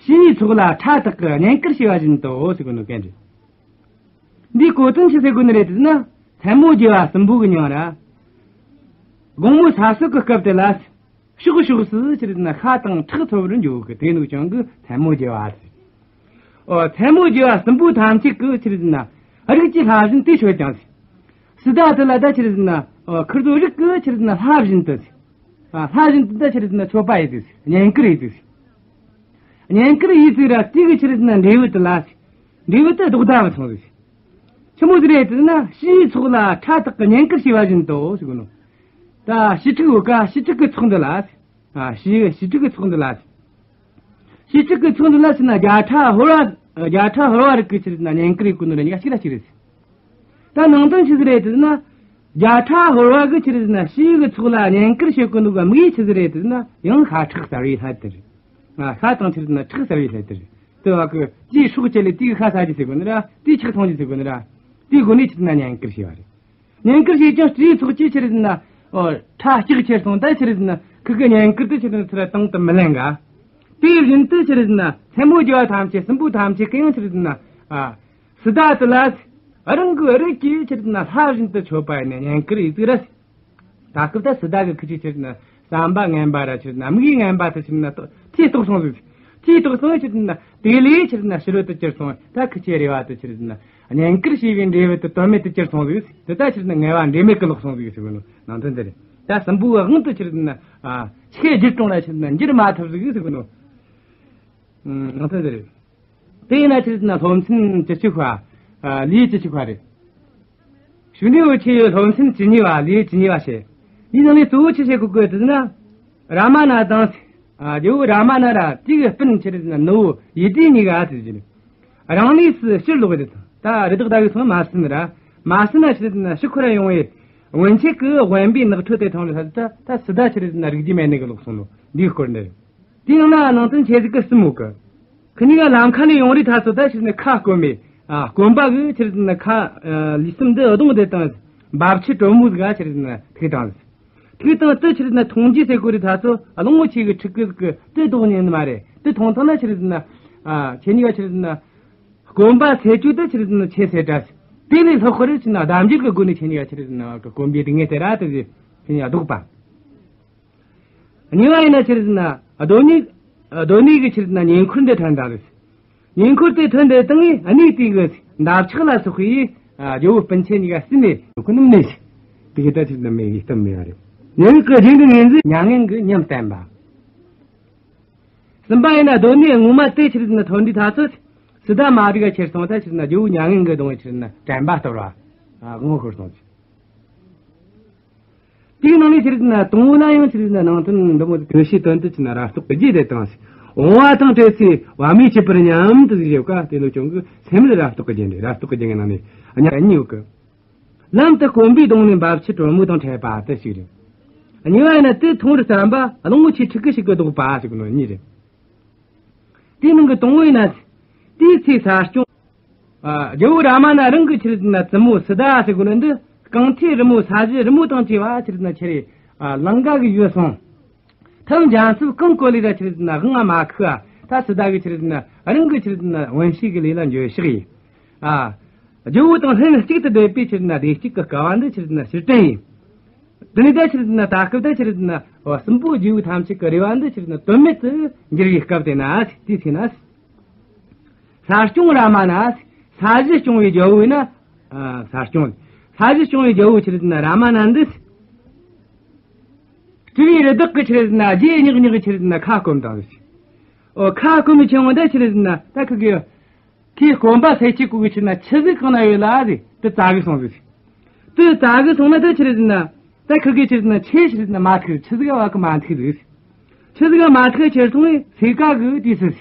ཕྱིའི་ཚོགས་ལ་ཕྲ་དག་གིས་བསྙེན་བཀུར་བྱས་པ་བཞིན་དུ་ཟེར་གོ་ནོ་གན་རེད། འདིའི་གོ་དོན་ཆི་ཟེར་གོ་ནི་རེད་ཟེར་ན། མཚན་མོ་རྒྱུ་བ་སྲིན་པོ་གི་མྱིང་ར། དགོང་མོ་ས་སྲོད་ཀྱི་སྐབས་དེ་ལ། ཕྱོགས་ཕྱོགས་སུ་ཆི་ཟེར་ན་ཤ་དང་ཁྲག་འཚོལ་བར་འགྱོ་གི། དེ་ནུ་ཅང་གི་མཚན་མོ་རྒྱུ་བ་ཟེར། ཨོ་མཚན་མོ་རྒྱུ་བ་སྲིན་པོ་ཐམས་ཅད་ཀྱིས་ཆི་ཟེར་ན་རིགས་ཀྱི་ལྷ་བཞིན་དེ་མཆོད་ཀྱང་ཟེར། སི་ཏཱ་དེ་ལ་ད་ཆི་ཟེར་ན་ཨོ་ཁིར་ཚོ་རིགས་ཀྱི་ཆི་ཟེར་ན་ལྷ་བཞིན་དུ་ཟེར། ཨ་ལྷ་བཞིན་དུ་ད་ཆི་ཟེར་ན་མཆོད་པ་ཡེད་དུ་ཟེར། བསྙེན་བཀུར་ཡེད་དུ་ཟེར། བསྙེན་བཀུར་ཡེད་ཟེར་ར་དེ་གི་ཆི་ཟེར་ན་འབྲས་བུ་དེ་ལ་ཟེར། འབྲས་བུ་དེ་ལྡོག་ཟླ་བ་སོང་ཟེར། ཆི་མོ་ཟིག་རེད་ཟེར་ན་ཕྱིའི་ཚོགས་ལ་ཕྲ་དག་གིས་བསྙེན་བཀུར་བྱས་པ་བཞིན་དུ་ཟེར་གོ་ནོ། ད་བྱི་ཕྲུག་ཡོད་ཀ། བྱི་ཕྲུག་གི་ཚོགས་འདི་ལ། ཨ་བྱི་བྱི་ཕྲུག་གི་ཚོགས་འདི་ལ། བྱི་ཕྲུག་གི་ཚོགས་འདི་ལ་ཟེར་ན་བརྒྱ་ཕྲག་ཧོར་བ་བརྒྱ་ཕྲག་ཧོར་བ་རིགས་ཀྱིས་ཆི་ཟེར་ན་བསྙེན་བཀུར་ཡེད་གོ་ནོ་ར་གཉིས་ཀ་གཅིག་ར་གཅིག་རེད་ཟེར། ད་ནང་དོན་ཆི་ཟིག་རེད་ཟེར་ན། བརྒྱ་ཕྲག་ཧོར་བ་གིས་ཆི་ཟེར་ན་བྱིའུ་གི་ཚོགས་ལ་བསྙེན་བཀུར་བྱེད་གོ་ནོ་གི་དམིགས་ཡུལ་ཆི་ཟིག་རེད་ཟེར་ན། ཡང་ཤ་ཁྲག་ཟ་བའི་སླད་དུ་རེད། ཨ་ཤ་དང་ཆི་ཟེར་ན་ཁྲག་ཟ་བའི་སླད་དུ་རེད། དེ་བ་གི་དེའི་སྲོག་བཅད་ལས་དེ་གི་ཤ་ཟ་རྒྱུ་ཟེར་གོ་ནི་ར། དེའི་ཁྲག་འཐུང་རྒྱུ་ཟེར་གོ་ནི་ར། དེའི་སྒོ་ནས་ཆི་ཟེར་ན་བསྙེན་བཀུར་བྱས་པ་རེད། བསྙེན་བཀུར་བྱས་ཀྱང་སྤྲེའུའི་ཚོགས་ཀྱིས་ཆི་ཟེར་ན། ཨོ་ཁྲ་སྐྲག་ཁྱེར་སོང་། ད་ཆི་ཟེར་ན་ཁི་གི་བསྙེན་བཀུར་དེ་ཆི་ཟེར་ན་ཚུར་དང་དུ་མི་ལེན་ག། དེ་བཞིན་དུ་ཆི་ཟེར་ན་མཚན་མོ་རྒྱུ་བ་ཐམས་ཅད་སྲིན་པོ་ཐམས་ཅད་ཀྱིས་ཡང་ཆི་ཟེར་ན། ཨ་སི་ཏཱ་དེ་ལ་རང་གི་རིགས་ཀྱི་ཆི་ཟེར་ན་ལྷ་བཞིན་དུ་མཆོད་པ་ཡེད་ནས་བསྙེན་བཀུར་ཡེད་ཚུལ་རེད། ད་སྐབས་ད་སི་ཏཱ་གི་ཁི་ཆོས་ཆི་ཟེར་ན་བསམ་པ་ངན་པ་ར་ཆི་ཟེར་ན་དམིགས་ཡུལ་ངན་པ་དེ་ཆི་ཟེར་ན་ཐོ་ཐོས་རྟོགས་སོང་ཟིག་ཐོས་རྟོགས་སོང་ཆི་ཟེར་ན་དེ་ལས་ཆི་ཟེར་ན་ཕྱི་རོལ་དུ་གྱུར་སོང་། ད་ཁི་ཆོས་རེ་བ་དེ་ཆི་ཟེར་ན་བསྙེན་བཀུར་བྱས་པའི་འབྲས་བུ་དེ་དོན་མེད་དུ་གྱུར་སོང་ཟིག་དེ་ད་ཆི་ཟེར་ན་ངལ་བ་འབྲས་མེད་ཀྱི་ལོག་སོང་ཟིག་ཟེར་གོ་ནོ་ནང་དོན་དེ་རེད། ད་སྲིན་པོའི་དབང་དུ་ཆི་ཟེར་ན་ཨ་ཆོས་བརྒྱུད་གྲོང་ལ་ཆི་ཟེར་ན་འགྱུར་མ་ཐུབ་ཟིག་ཟེར་གོ་ནོ་ནང་དོན་དེ་རེད། དེ་ཡིན་ན་ཆི་ཟེར་ན་སློབ་ཚན་བཅུ་གཅིག་པ། ཨ་ལེའུ་བཅུ་གཅིག་པ་རེད། གཞུག་འབྲས་བུ་ཆེ་བའི་སློབ་ཚན་བཅུ་གཉིས་པ། ལེའུ་བཅུ་གཉིས་པ་བཤད། འདིའི་ནང་ནས་གཙོ་བོ་ཆི་བཤད་གོ་གི་ཟེར་ན། རཱ་མ་ན་དང་། ཨ་རྒྱལ་བོ་རཱ་མ་ན་ར་དེ་གི་སྤུན་ཆི་ཟེར་ན་ནུ་བོ་ཡེ་ཏི་གཉིས་ཀ་ཨ་ཙི་ཟེར་ནས། རང་གནས་སུ་ཕྱིར་ལོག་རེད། ད་རི་དྭགས་བདའ་གི་སོང་མ་ཟིན་ར། མ་ཟིན་ན་ཆི་ཟེར་ན་ཕྱིར་འཁོར་ར་ཡོང་བའི་སྔོན་ཆད་ཀྱི་དབེན་པའི་ནགས་ཁྲོད་དེ་མཐོང་རེད། ད་ད་སི་ཏཱ་ཆི་ཟེར་ན་རིག་རྒྱུ་མེད་ནས་གི་ལོག་སོང་ནོ་འདིའི་སྐོར་འདི་རེད། དེའི་ནང་ན་ནང་དོན་ཆེ་ཟིག་གི་གསུམ་ཡོད་གི། ཁི་གཉིས་ཀ་ལམ་ཁ་ནས་ཡོང་རིས་ཐ་ཚོ་ད་ཆི་ཟེར་ན་ཁ་སྐོམ་མེ། ཨ་སྐོམ་པ་གི་ཆི་ཟེར་ན་ཁ་ཨ་ལུས་སེམས་འདི་གདུང་དེ་དང་འབབ་ཆུ་དྲོན་མོ་ཟིག་ག་ཆི་ཟེར་ན་ཐུག་དང་། ཐུག་དང་དེ་ཆི་ཟེར་ན་འཐུང་རྒྱུ་ཟེར་གོ་རིས་ཐ་ཚོ་གླང་པོ་ཆེ་གི་ཕྲུ་གུ་ཟིག་གི་དེ་ལྡོག་ཉན་ནི་མ་རེད། དེ་འཐུང་ཐང་ན་ཆི་ཟེར་ན་ཨ་ཁྱེད་གཉིས་ཀ་ཆི་ཟེར་ན་སྐོམ་པ་སེལ་རྒྱུ་དེ་ཆི་ཟེར་ན་ཆེ་ཟེར་དྲ། དེ་ལས་ལྷག་པར་ཆི་ཟེར་ན་གདམ་རྒྱུད་གི་སྒོ་ནས་ཁྱེད་གཉིས་ཀ་ཆི་ཟེར་ན་སྐོམ་པའི་སྡུག་བསྔལ་དེ་ར་དེ་ཟེར་ཁྱེད་གཉིས་ཀ་ལྡོག་པ། གཉིས་པ་ཡིན་ན་ཆི་ཟེར་ན་སྡོད་གནས། སྡོད་གནས་ཀྱི་ཆི་ཟེར་ན་ཉེ་འཁོར་འདི་ཐོན་དང་རེད། ཉེ་འཁོར་དེ་ཐོན་དེ་དང་ངས་གནས་དེ་གི་འདབ་ཆགས་ལ་སོགས་པའི་ཨ་རྒྱལ་བོ་སྤུན་མཆེད་གཉིས་ཀ་བསུས་ནས་ཡོད་གི་ནམ་ནས་ཤི། དེ་གི་ད་ཆི་ཟེར་ན་མེ་གི་གཏམ་མེ་བ་རེད། ཉེ་འཁོར་གི་རྒྱན་གྱི་ངོས་འཛིན་མྱ་ངན་གྱི་ཉམས་བསྟན་པ། གསུམ་པ་ཡིན་ན་སྡོད་གནས་ངོ་མ་དེ་ཆི་ཟེར་ན་ཐོན་དུས་ཐ་ཚོ་སི་ཏཱ་མ་རིག་ག་ཁྱེར་སོང་། ད་ཆི་ཟེར་ན་རྒྱལ་བོ་མྱ་ངན་གྱིས་གདུང་བའི་ཆི་ཟེར་ན་དྲན་པ་སྟོར་བ། ཨ་ངོ་ཤོར་སོང་ཟིག་དེའི་ནང་ནས་ཆི་ཟེར་ན་དང་པོ་ན་ཡང་ཆི་ཟེར་ན་ནང་དོན་འདི་མོ་གི་ཤེས་དོན་དུ་ཆི་ཟེར་ན་རབ་རྟོག་གི་རྒྱན་དེ་བཏང་ཟིག་འོང་བ་དང་བྲལ་ཚེ་བ་མོས་ཁྱབ་པར་སྙམ་དུ་ཟིག་བཞེས་ཀ། དེ་ནོ་ཅུང་གི་སེམས་ལ་རབ་རྟོག་གི་རྒྱན་རེད། རབ་རྟོག་གི་རྒྱན་གྱི་ནང་ནས་ཨ་ཉ་གཉིས་ཡོད་གི། ལམ་དུ་སྐོམ་པས་གདུང་ནས་འབབ་ཆུ་དྲོན་མོ་དང་འཕྲད་པ་དེ་ཞིག་རེད། གཉིས་པ་ཡིན་ན་དེ་འཐུང་བར་བརྩམས་པ་གླང་པོ་ཆེ་ཕྲུ་གུ་ཞིག་གིས་བཟློག་པ་ཟེར་གོ་ནོ་གཉིས་རེད། དེའི་ནང་གི་དང་པོ་ཡིན་ན། དེའི་ཚེ་ས་སྐྱོང་། ཨ། རྒྱལ་བོ་རཱ་མ་ན་རང་གི་ཆི་རེད་ཟེར་ན་བཙུན་མོ་སི་ཏཱ་ཟེར་གོ་ནོ་འདི་རྐང་མཐའི་རི་མོ་ས་གཞི་རི་མོ་དང་བཅས་པ་ཆི་རེད་ཟེར་ན་ཁྱེར་རེ། ཨ། ལང་ཀ་གི་ཡུལ་སོང་། ཐབས་འཇམ་རྩུབ་གང་བཀོལ་ལས་ར་ཆི་རེད་ཟེར་ན་དབང་ང་མ་ཁུག་ཨ། ད་སི་ཏཱ་གི་ཆི་རེད་ཟེར་ན་རང་གི་ཆི་རེད་ཟེར་ན་བུན་ཤེས་ཀྱི་ལས་ལ་འགྱོད་བཤགས་ཡིན། ཨ། རྒྱལ་བོ་དང་ལྷན་གཅིག་ཏུ་བསྡད་པའི་ཆི་རེད་ཟེར་ན་བདེ་སྐྱིད་ཀྱི་སྐལ་བ་འདི་ཆི་རེད་ཟེར་ན་ཕྱིར་དྲན་ཡིན། དེ་ནས་ད་ཆི་རེད་ཟེར་ན་ད་སྐབས་ད་ཆི་རེད་ཟེར་ན་གསུམ་པོ་རྒྱལ་བོ་ཐམས་ཅད་ཀྱི་རེ་བ་འདི་ཆི་རེད་ཟེར་ན་དོན་མེད་དུ་འགྱུར་བའི་སྐབས་དེ་ན་དེའི་ཚེ་ན། ས་སྐྱོང་རཱ་མ་ན། ས་གཞི་སྐྱོང་བའི་རྒྱལ་བོ་ཡིན་ན། ཨ། ས་སྐྱོང་། ས་གཞི་སྐྱོང་བའི་རྒྱལ་བོ་ཆི་རེད་ཟེར་ན་རཱ་མ་ན་འདི། སྤྲུལ་པའི་རི་དྭགས་ཀྱི་ཆི་རེད་ཟེར་ན་རྗེས་སྙེག་སྙེག་གི་ཆི་རེད་ཟེར་ན་ཁ་སྐོམ་དང་། ཨོ། ཁ་སྐོམ་ཆེན་མོ་འདི་ཆི་རེད་ཟེར་ན་ད་ཁུ་གི། ཁོས་སྐོམ་པ་སེལ་བྱེད་ཀྱི་ཆི་རེད་ཟེར་ན་ཆུ་ཟིག་གང་ན་ཡོད་ལ་ཟེར་དེ་བཙལ་གི་སོང་ཟིག་དེ་བཙལ་གི་སོང་ན་དེ་ཆི་རེད་ཟེར་ན། ད་ཁུ་གི་ཆི་རེད་ཟེར་ན་ཆུ་ཆི་རེད་ཟེར་ན་མ་ཐུག་ཆུ་ཟིག་བ་གི་མ་ཐུག་ཟིག་ཆུ་ཟིག་མ་ཐུག་ཁྱེར་སོང་བས་སོས་ཀ་གི་དུས་སུ།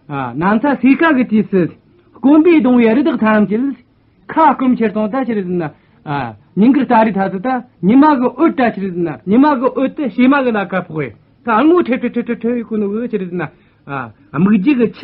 ཨ། ན་ཚ་སོས་ཀ་གི་དུས་སུ། སྐོམ་པས་གདུང་བའི་རི་དྭགས་ཐམས་ཅད། ཁ་སྐོམ་ཁྱེར་སོང་ད་ཆི་རེད་ཟེར་ན། ཨ། ཉིན་དཀར་སྟ་རེ་ཐ་ཚོ་ད་ཉི་མ་གི་འོད་ད་ཆི་རེད་ཟེར་ན་ཉི་མ་གི་འོད་དེ་བྱེ་མ་གི་ལ་ཁ་ཕོག་གི་ད་སྔོ་ཁྲི་ཁྲི་ཁྲི་ཁྲི་ཁྲི་ཡི་ཁུ་ནུ་གི་ཆི་རེད་ཟེར་ན། ཨ། སྨིག་རྒྱུ་གི་ཆུ།